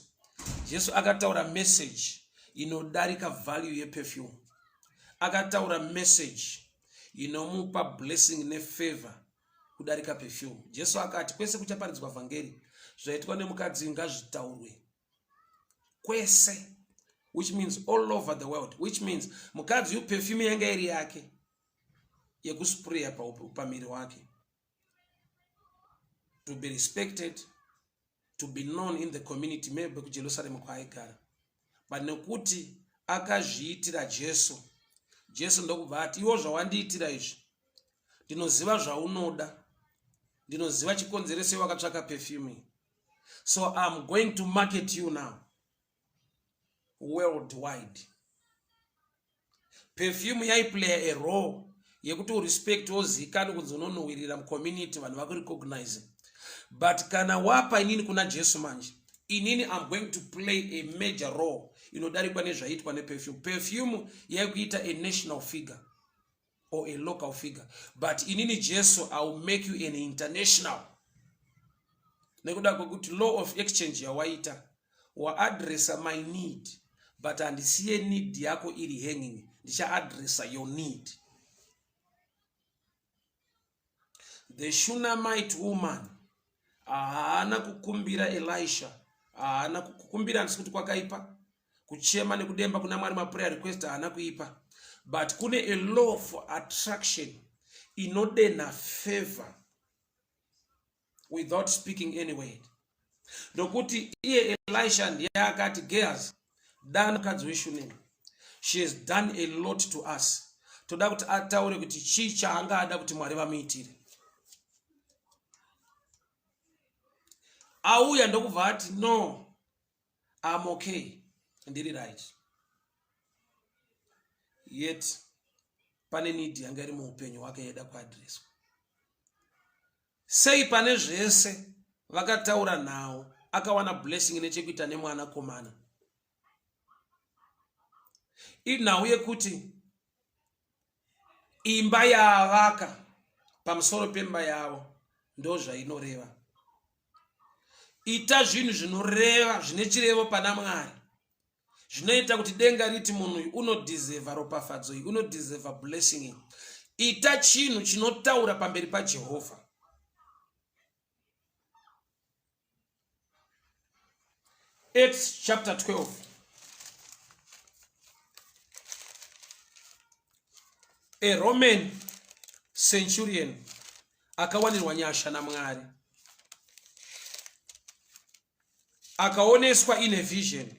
Jesu akataura message inodarika value yeperfume. Akataura message inomupa blessing nefavor kudarika perfume. Jesu akati kwese kuchaparidzwa vhangeri, zvaitwa nemukadzi ngazvitaurwe kwese, which means all over the world, which means mukadzi uyu perfume yanga iri yake yekuspraya pamiri wake to be respected, to be known in the community, maybe kuJerusalem kwaaigara. But nekuti akazviitira Jesu, Jesu ndokubva ati, "Iwo zvawandiitira izvi, ndinoziva zvaunoda, ndinoziva chikonzero sei wakatsvaka perfume, so I'm going to market you now worldwide." Perfume yaiplaya a role yekuti urespect, wozikanwa kunzi unonuhwirira mucommunity, vanhu vakurecognize. But kana wapa inini kuna Jesu manje, inini I'm going to play a major role inodarikwa nezvaitwa neperfume. Perfume yaikuita a national figure or a local figure, but inini Jesu, I will make you an international, nekuda kwekuti law of exchange yawaita, waadressa my need, but handisiye need yako iri hanging, ndichaadressa your need. The Shunamite woman haana kukumbira Elisha, haana kukumbira. Handisi kuti kwakaipa kuchema nekudemba kuna Mwari, maprayer request haana kuipa, but kune a law for attraction inodenha favor without speaking any word, nokuti iye Elisha ndiye akati, "Gehazi, dana mukadzi weShunemi. She has done a lot to us. Toda kuti ataure kuti chii chaanga ada kuti Mwari vamuitire." Auya ndokubva ati, "No, I'm okay, ndiri right." Yet pane need yanga iri muupenyu hwake yaida kuadreswa. Sei pane zvese vakataura nhau akawana blessing nechekuita nemwanakomana? Inhau yekuti Imba yaavaka pamusoro pemba yavo ndozvainoreva. Ita zvinhu zvinoreva zvine chirevo pana Mwari zvinoita kuti denga riti munhu uyu unodhizevha ropafadzo iyi, unodhizevha blessing iyi. Ita chinhu chinotaura pamberi paJehovha. Acts chapter 12. A Roman centurion akawanirwa nyasha naMwari akaoneswa in a vision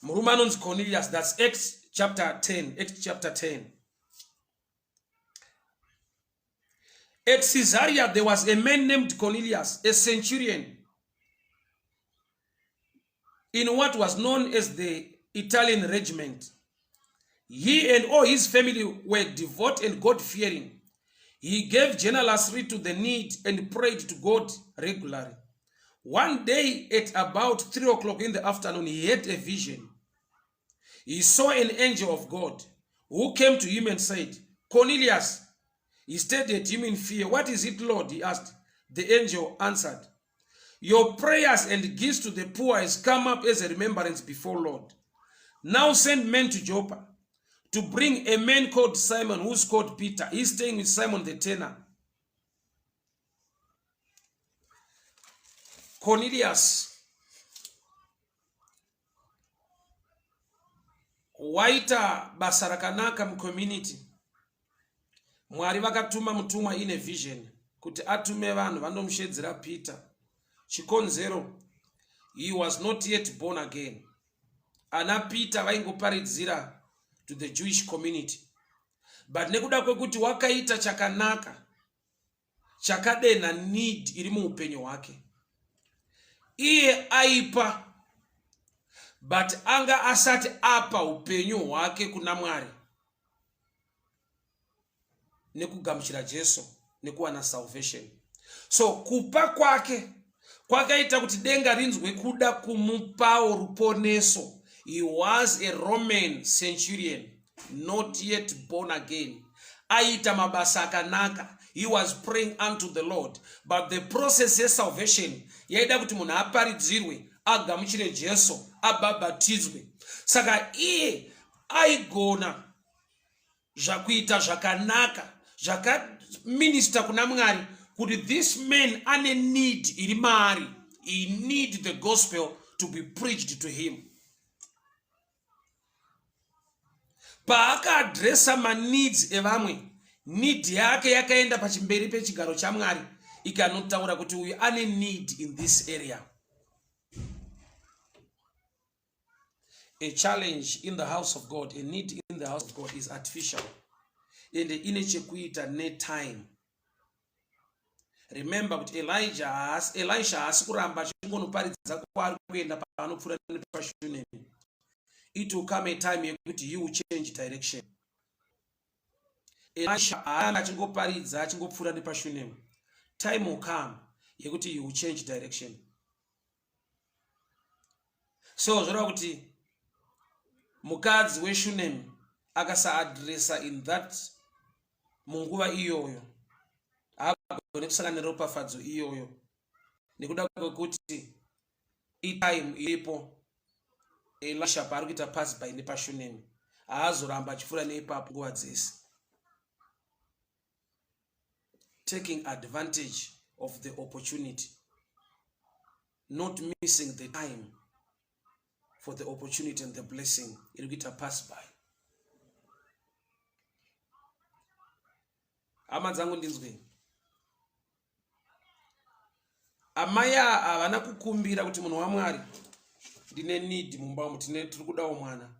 murume anonzi Cornelius. That's Acts chapter 10. Acts chapter 10. At Caesarea there was a man named Cornelius, a centurion in what was known as the Italian regiment. He and all his family were devout and God-fearing. He gave generously to the need and prayed to God regularly. One day at about 3 o'clock in the afternoon, he had a vision. He saw an angel of God who came to him and said, Cornelius. He stared at him in fear. What is it, Lord? He asked. The angel answered, Your prayers and gifts to the poor has come up as a remembrance before Lord. Now send men to Joppa to bring a man called Simon, who's called Peter. He's staying with Simon the tanner. Cornelius Waita basa rakanaka mucommunity. Mwari vakatuma mutumwa ine vision kuti atume vanhu vandomushedzera Peter. Chikonzero, he was not yet born again. Ana Peter vaingoparidzira to the Jewish community. But nekuda kwekuti wakaita chakanaka, chakadenha need iri muupenyu hwake iye aipa but anga asati apa upenyu hwake kuna mwari nekugamuchira jesu nekuwana salvation so kupa kwake kwakaita kuti denga rinzwe kuda kumupawo ruponeso he was a roman centurion not yet born again aiita mabasa akanaka he was praying unto the lord but the process yesalvation yaida kuti munhu aparidzirwe agamuchire jesu abhabhatidzwe saka iye aigona zvakuita zvakanaka zvakaminista kuna mwari kuti this man ane need iri maari he need the gospel to be preached to him paakaadresa maneeds evamwe need yake yakaenda pachimberi pechigaro chamwari ikanotaura kuti uyu ane need in this area a challenge in the house of god a need in the house of god is artificial ende ine chekuita netime remember kuti elijah haasi elisha haasi kuramba achingonoparidza kwaari kuenda paanopfuura nepashunemi it will come a time yekuti he will change direction elisha haana achingoparidza achingopfuura nepashunemi time will come yekuti he will change direction so zvoreva kuti mukadzi weshunemi akasaadresa in that munguva iyoyo haagone kusangana neropafadzo iyoyo nekuda kwekuti itime iripo elisha paari kuita pass by nepashunemi haazoramba achipfuura neipapo nguva dzese taking advantage of the opportunity not missing the time for the opportunity and the blessing iri kuita pass by hama dzangu ndinzwei amai ava havana kukumbira kuti munhu wamwari ndine need mumba umu tine tiri kudawo mwana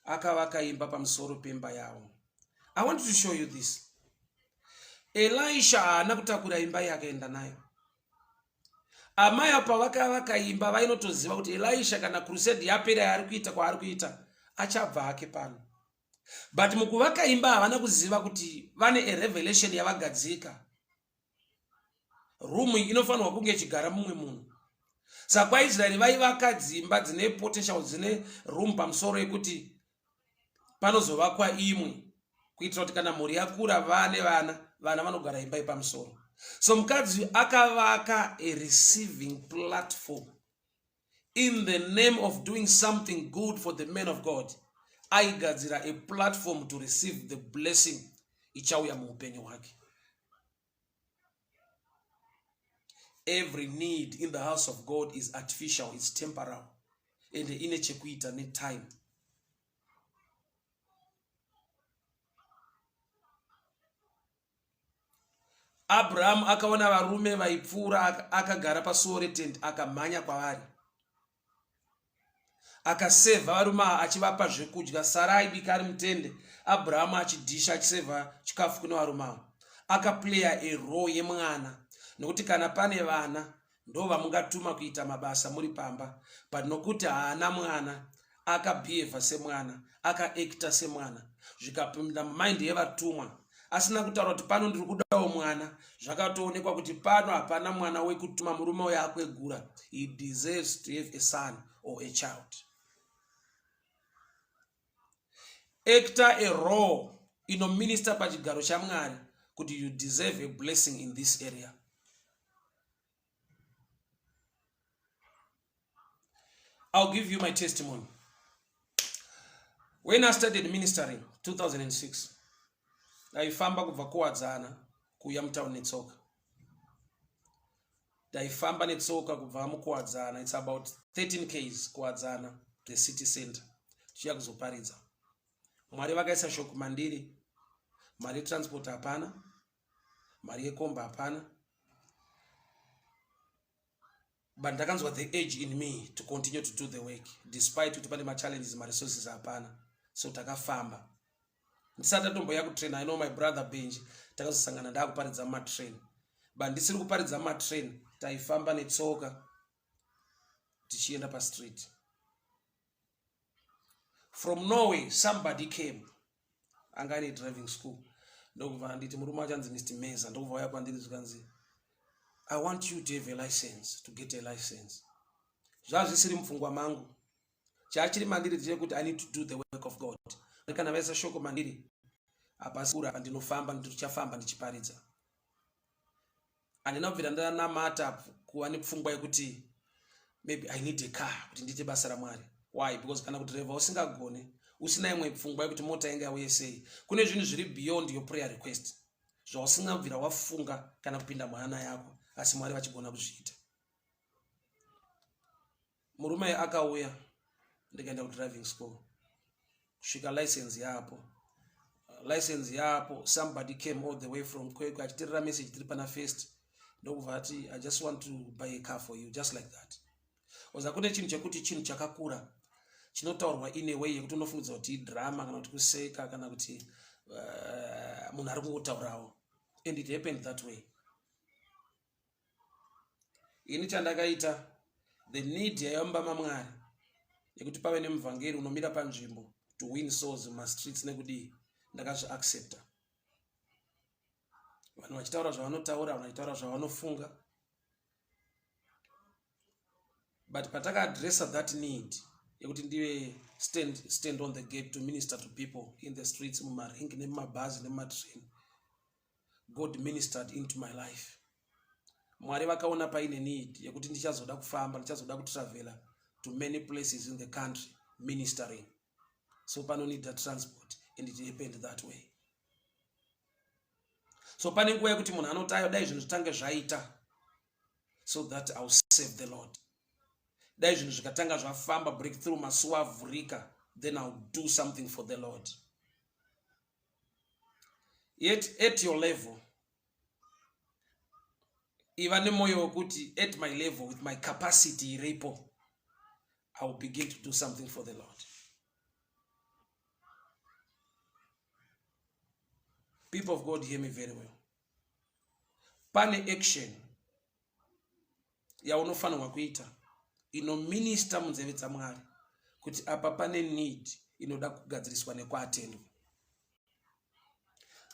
akavaka imba pamusoro pemba yavo i want to show you this elisha haana kutakura imba iye akaenda nayo amai avo pavakavaka imba vainotoziva kuti elisha kana crusade yapera yaari kuita kwaari kuita achabva hake pano but mukuvaka imba havana kuziva kuti vane a revelation yavagadzika room inofanirwa kunge ichigara mumwe munhu saka kwaisraeri vaivaka dzimba dzine potential dzine room pamusoro yekuti Panozovakwa imwe kuitira kuti kana mhuri yakura vane vana, vana vanogara imba yepamusoro. So mukadzi akavaka a receiving platform in the name of doing something good for the man of God. Aigadzira a platform to receive the blessing ichauya muupenyu hwake. Every need in the house of God is artificial, it's temporal, and ine chekuita netime. Abrahamu akaona varume vaipfuura akagara pasuo retende akamhanya kwavari. Akasevha varume ava achivapa zvekudya. Sara aibika ari mutende, Abrahamu achidhisha achisevha chikafu kune varume ava. Akaplaya a role yemwana nokuti kana pane vana ndovamungatuma kuita mabasa muri pamba but nokuti haana mwana akabhihevha semwana akaekta semwana zvikapinda mumind yevatumwa asina kutaura kuti pano ndiri kudawo mwana zvakatoonekwa kuti pano hapana mwana wekutuma murume uyo akwegura he deserves to have a son or a child actor a role inominister pachigaro chamwari kuti you deserve a blessing in this area I'll give you my testimony. When I started ministering 2006, ndaifamba kubva kuwadzana kuuya mutown netsoka. Ndaifamba netsoka kubva mukuwadzana, it's about 13 ks kuwadzana the city center, tichiya kuzoparidza. Mwari vakaisa shoko mandiri, mari yetransport hapana, mari yekomba hapana, but ndakanzwa the age in me to continue to do the work despite kuti pane machallenges maresources hapana. So takafamba ndisati ndatomboya kutrain. I know my brother Benji, takazosangana ndakuparidza mumatrain, but ndisiri kuparidza mumatrain taifamba netsoka tichienda pastreet. From Norway somebody came anga ane driving school, ndokubva anditi murume wacho anzi Mr Meza, ndokubva uya kwandiri zvikanzi I want you to have a license, to get a license. Zvazvisiri mupfungwa mangu, chachiri mandiri ndechekuti I need to do the work of God. Kana vaisa shoko mandiri hapasi apa ndinofamba, ndichafamba ndichiparidza. Handina kubvira ndanamata kuva nepfungwa yekuti maybe I need a car kuti ndiite basa ramwari. Why? Because kana kudhiraivha usingagone, usina imwe pfungwa yekuti mota inge yauye sei, kune zvinhu zviri beyond your prayer request zvausingabvira wafunga kana kupinda muhana yako, asi Mwari vachigona kuzviita. Murume akauya, ndikaenda kudriving school kusvika license yapo. License yapo, somebody came all the way from Kwekwe achitirira message tiri pana first, ndokubva ati I just want to buy a car for you, just like that. Oza kune chinhu chekuti chinhu chakakura chinotaurwa in a way yekuti unofungidza kuti idrama kana kuti kuseka kana kuti munhu ari kungotaurawo, and it happened that way. Ini chandakaita, the need yaiva mumba mamwari yekuti pave nemuvhangeri unomira panzvimbo to win souls mumastreets nekudii, ndakazviaccepta. Vanhu vachitaura zvavanotaura, vanhu vachitaura zvavanofunga, but patakaadressa that need yekuti ndive stand on the gate to minister to people in the streets, mumaringi nemumabhazi nemumatrain, God ministered into my life. Mwari vakaona paine need yekuti ndichazoda kufamba, ndichazoda kutravela to many places in the country ministering, so panonida transport, and it happened that way. So pane nguva yekuti munhu anoti ayo dai zvinhu zvitange zvaita so that I will save the Lord. Dai zvinhu zvikatanga zvafamba, breakthrough, masuwa avhurika, then I will do something for the Lord. Yet at your level, iva nemwoyo wekuti at my level, with my capacity iripo, I will begin to do something for the Lord. People of God, hear me very well. Pane action yaunofanirwa kuita inominista munzeve dzamwari kuti apa pane need inoda kugadziriswa nekuatendwa.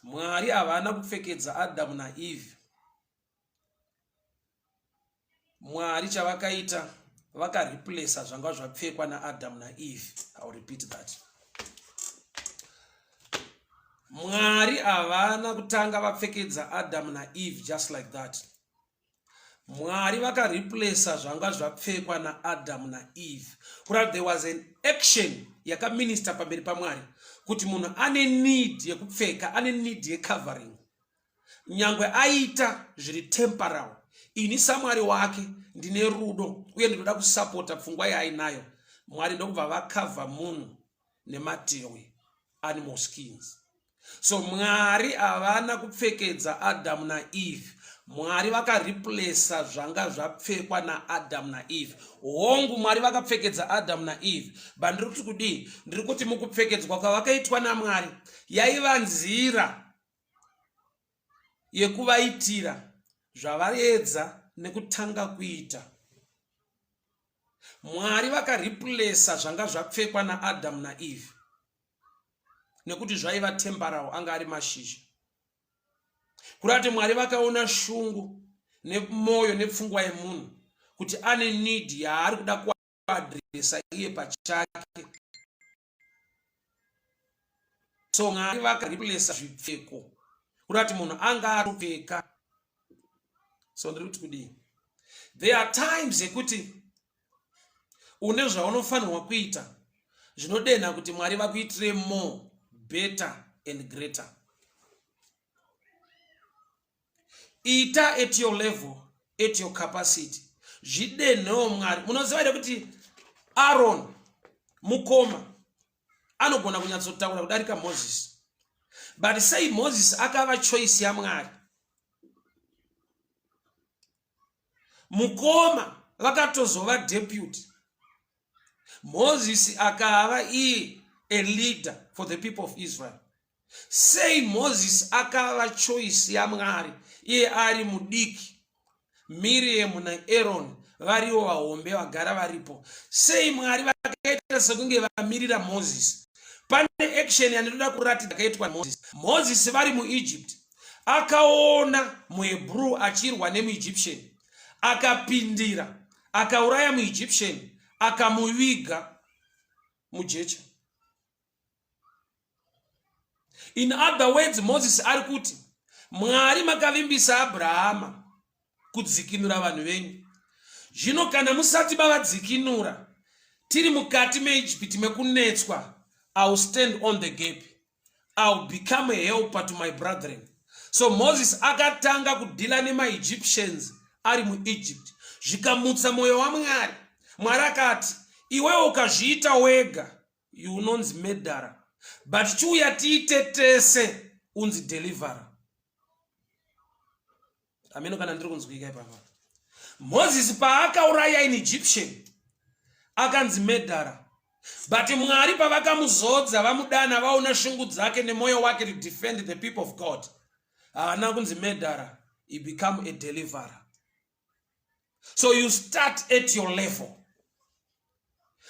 Mwari havana kupfekedza Adamu naEve. Mwari chavakaita, vakareplaca zvanga zvapfekwa naAdamu naEve. I will repeat that. Mwari havana kutanga vapfekedza Adamu naEve just like that. Mwari vakareplacer zvanga zvapfekwa naAdamu naEve. Kureva there was an action yakaminister pamberi paMwari kuti munhu ane need yekupfeka, ane need yecovering. Nyangwe aita zviri temporal, ini saMwari wake ndine rudo uye ndinoda kusapota pfungwa yaainayo. Mwari ndokubva vakavha munhu nematehwe animal skins so mwari havana kupfekedza adamu naeve mwari vakareplacer zvanga zvapfekwa naadamu naeve hongu mwari vakapfekedza adamu naeve but ndiri kuti kudii ndiri kuti mukupfekedzwa kwavakaitwa namwari yaiva nzira yekuvaitira zvavaedza nekutanga kuita Mwari vakareplacer zvanga zvapfekwa naAdam naEve nekuti zvaiva temporal anga ari mashizha. Kureva kuti Mwari vakaona shungu nemwoyo nepfungwa yemunhu kuti ane need yaari kuda kuadresa iye pachake. So Mwari vakareplacer zvipfeko kureva kuti munhu anga atopfeka. So ndiri kuti kudii? There are times yekuti une zvaunofanirwa kuita zvinodenha kuti Mwari vakuitire more, better and greater. Ita at your level, at your capacity. Zvidenhewo Mwari. Munoziva here kuti Aaron mukoma anogona kunyatsotaura kudarika Moses. But sei Moses akava choice yaMwari? Mukoma vakatozova deputy. Moses akava iye a leader for the people of Israel. Sei Moses akava choice yaMwari iye ari mudiki? Miriam naAron variwo vahombe vagara varipo. Sei Mwari vakaita sekunge vamirira Moses? Pane action yandinoda kuratidza yakaitwa Moses. Moses vari muEgypt akaona muHebrew achirwa nemuEgyptian akapindira akauraya muEgyptian akamuviga mujecha. In other words, Moses ari kuti Mwari makavimbisa Abrahama kudzikinura vanhu venyu. Zvino kana musati mavadzikinura, tiri mukati meIjipiti mekunetswa, I will stand on the gap. I will become a helper to my brethren. So Moses akatanga kudhila nemaEgyptians ari muEgypt zvikamutsa mwoyo waMwari. Mwari akati, iwewe ukazviita wega you unonzi murderer but chiuya tiite tese unzi deliverer. Ameno kana ndiri kunzwika ipapa. Moses paakauraya in Egyptian akanzi murderer but Mwari pavakamuzodza vamudana vaona shungu dzake nemwoyo wake to defend the people of God, haana kunzi murderer, he become a deliverer. So you start at your level.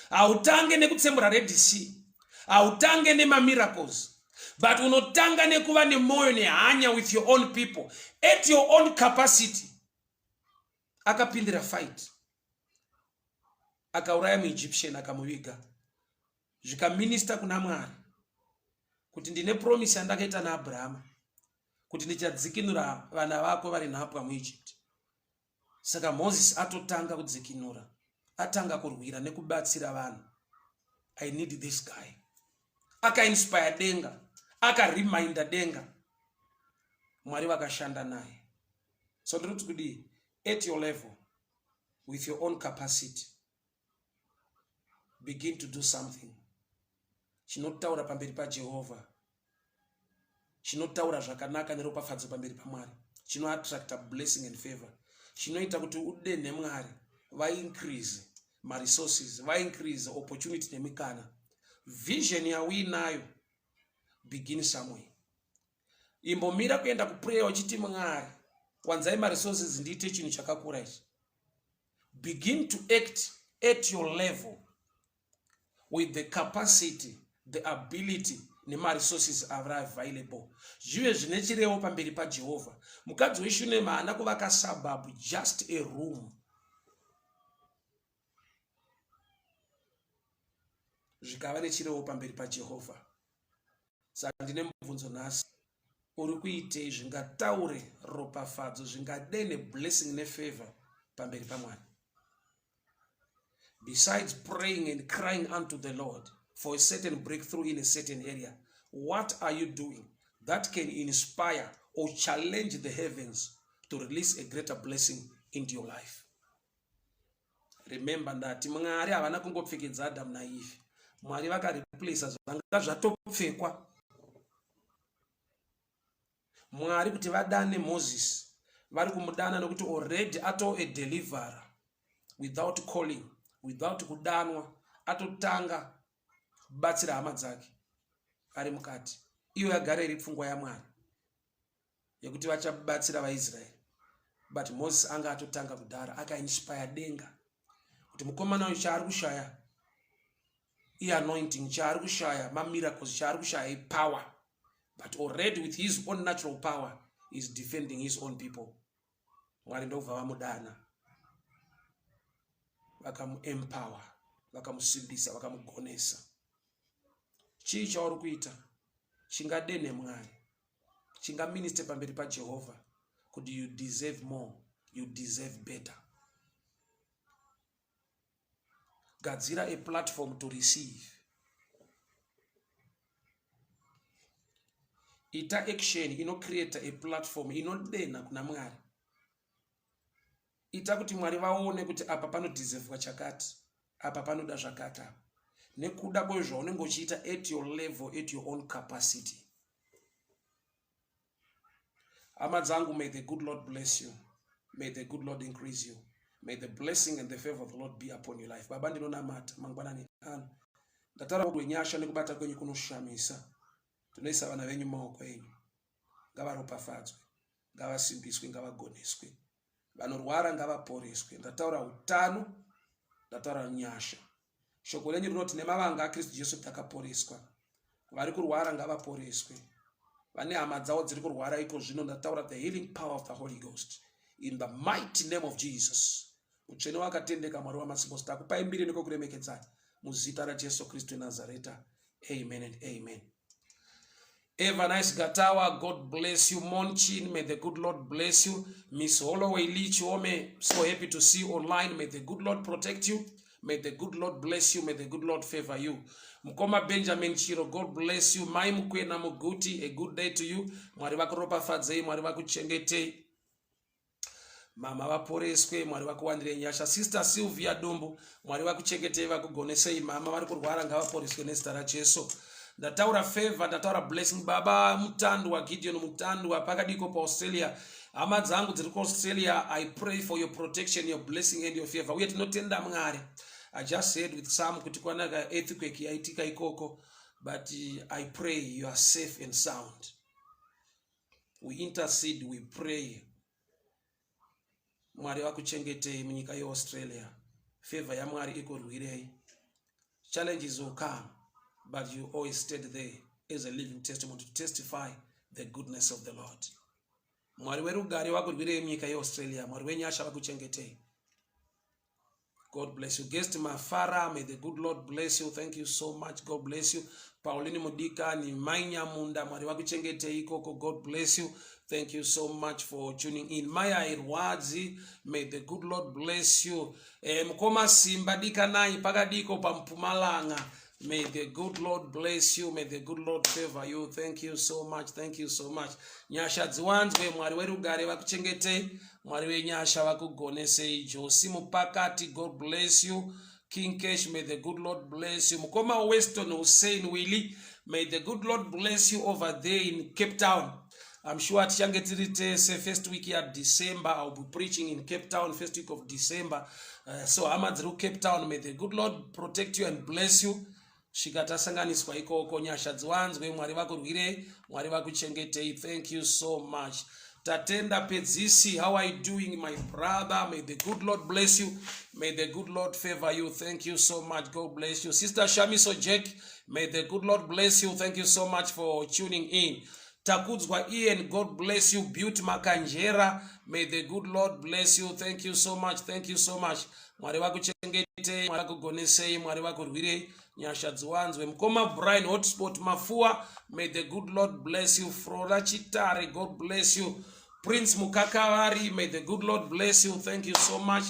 Hautange nekutsembura Red Sea, hautange nemamiracles, but unotanga nekuva nemwoyo nehanya with your own people at your own capacity. Akapindira fight, akauraya muEgyptian, akamuviga, zvikaminista kuna Mwari kuti ndine promise yandakaita naAbrahama kuti ndichadzikinura vana vako vari nhapwa muEgypt. Saka Moses atotanga kudzikinura, atanga kurwira nekubatsira vanhu. I need this guy. Akainspire denga, akareminder denga. Mwari vakashanda naye. So ndiri kuti kudii? At your level, with your own capacity, begin to do something chinotaura pamberi paJehovha, chinotaura zvakanaka neropafadzo pamberi paMwari, chinoattracta blessing and favor, chinoita kuti udenhe Mwari vaincrease maresources, vaincrease opportunity nemikana. Vision yauinayo, begin somewhere. Imbomira kuenda kuprayer uchiti Mwari wanzai maresources ndiite chinhu chakakura ichi. Begin to act at your level with the capacity, the ability nemaresources are available. Zvive zvine chirevo pamberi paJehovha. Mukadzi weShunema haana kuvaka suburb, just a room. Zvikava nechirevo pamberi paJehovha. Saka ndine mubvunzo nhasi, uri kuitei zvingataure ropafadzo, zvingadene blessing nefavor pamberi paMwari? Besides praying and crying unto the Lord for a certain breakthrough in a certain area, what are you doing that can inspire or challenge the heavens to release a greater blessing into your life? Remember ndati Mwari havana kungopfekedza Adamu naEve. Mwari vakareplacer zvanga zvatopfekwa. Mwari kuti vadane Moses, vari kumudana nokuti already ato a deliverer without calling, without kudanwa, atotanga kubatsira hama dzake ari mukati. Iyo yagara iri pfungwa yaMwari yekuti vachabatsira vaIsraeri, but Moses anga atotanga kudhara, akainspire denga kuti mukomana uyu chaari kushaya ianointing, chaari kushaya mamiracles, chaari kushaya ipower, but already with his own natural power is defending his own people. Mwari ndokubva vamudana, vakamuempower, vakamusimbisa, vakamugonesa. Chii chauri kuita chingadenhe Mwari, chingaministe pamberi paJehovha kuti you deserve more, you deserve better? Gadzira a platform to receive. Ita action inocreata a platform inodenha kuna Mwari. Ita kuti Mwari vaone kuti apa panodeservwa chakati, apa panoda zvakati, apa nekuda kwezvaunenge uchiita at your level, at your own capacity. Hama dzangu, may the good Lord bless you, may the good Lord increase you, may the blessing and the favor of the Lord be upon your life. Baba, ndinonamata mangwanani ano, ndataura rwenyasha nekubata kwenyu kunoshamisa. Tinoisa vana venyu mumaoko enyu, ngavaropafadzwe, ngavasimbiswe, ngavagoneswe, vanorwara ngavaporeswe. Ndataura utano, ndataura nyasha. Shoko renyu rinoti nemavanga aKristu Jesu takaporeswa. Vari kurwara ngavaporeswe, vane hama dzavo dziri kurwara iko zvino, ndataura the healing power of the Holy Ghost in the mighty name of Jesus. Mutsvene wakatendeka, Mwari wamasimba, takupai mbiri nekokuremekedzai muzita raJesu Kristu weNazareta. Amen and amen. Eva Nice Gatawa, God bless you. Monchin, may the good Lord bless you. Miss Holloway Lee Chiome, so happy to see you online. May the good Lord protect you. May the good Lord bless you. May the good Lord favor you. Mukoma Benjamin Chiro, God bless you. Mai Mukwena Muguti, a good day to you. Mwari vakuropafadzei, Mwari vakuchengetei. Mama vaporeswe, Mwari vakuwandirei nyasha. Sister Sylvia Dumbu, Mwari vakuchengetei, vakugonesei. Mama vari kurwara ngavaporeswe nezita raJesu. Ndataura favor, ndataura blessing. Baba Mutandwa, Gideon Mutandwa, pakadiko paAustralia? Hama dzangu dziri kuAustralia, I pray for your protection, your blessing and your favor. Uye tinotenda Mwari. I just said with some kuti kwanaka earthquake yaitika ikoko, but I pray you are safe and sound. We intercede, we pray, Mwari vakuchengetei munyika yeAustralia. Favor yaMwari ikurwirei. Challenges will come, but you always stayed there as a living testimony to testify the goodness of the Lord. Mwari werugare vakurwirei munyika yeAustralia. Mwari wenyasha vakuchengetei. God bless you. Guest Mafara, may the good Lord bless you. Thank you so much. God bless you. Pauline Mudikani, Mai Nyamunda, Mwari vakuchengetei ikoko. God bless you. Thank you so much for tuning in. Maya Irwadzi, may the good Lord bless you. Mukoma Simba Dikanai, pakadiko paMpumalanga. May the good Lord bless you. May the good Lord favor you. Thank you so much. Thank you so much. Nyasha dziwanzwe, Mwari werugare vakuchengetei. Mwari wenyasha vakugonesei. Josi Mupakati, God bless you. King Cash, may the good Lord bless you. Mukoma Weston Hussein Willie, may the good Lord bless you over there in Cape Town. I'm sure tichange tiri tese first week yaDecember. I'll be preaching in Cape Town first week of December. So hama dziri kuCape Town, may the good Lord protect you and bless you. Svika tasanganiswa ikoko, nyasha dziwanzwe, Mwari vakurwirei, Mwari vakuchengetei. Thank you so much. Tatenda Pedzisi, how are you doing, my brother? May the good Lord bless you. May the good Lord favor you. Thank you so much. God bless you. Sister Shamiso Jack, may the good Lord bless you. Thank you so much for tuning in. Takudzwa Ian, God bless you. Beauty Makanjera, may the good Lord bless you. Thank you so much, thank you so much. Mwari vakuchengetei, Mwari vakugonesei, Mwari vakurwirei, nyasha dziwanzwe. Mukoma Brian Hotspot Mafua, may the good Lord bless you. Flora Chitare, God bless you. Prince Mukakavari, may the good Lord bless you. Thank you so much,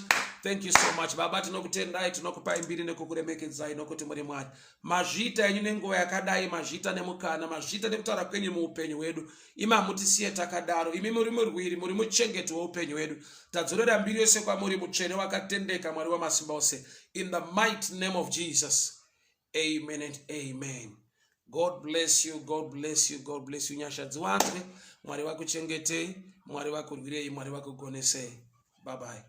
thank you so much. Baba, tinokutendai, tinokupai mbiri nekukuremekedzai, nokuti muri Mwari. Mazviita enyu nenguva yakadai, mazviita nemukana, mazviita nekutaura kwenyu muupenyu hwedu. Imi hamutisiye takadaro. Imi muri murwiri, muri muchengeti weupenyu hwedu. Tadzorera mbiri yose kwamuri, mutsvene wakatendeka, Mwari wamasimba ose. In the mighty name of Jesus, amen and amen. God bless you, God bless you, God bless you. Nyasha dziwanzwe, Mwari vakuchengetei, Mwari vakurwirei, Mwari vakugonesei. Bye bye.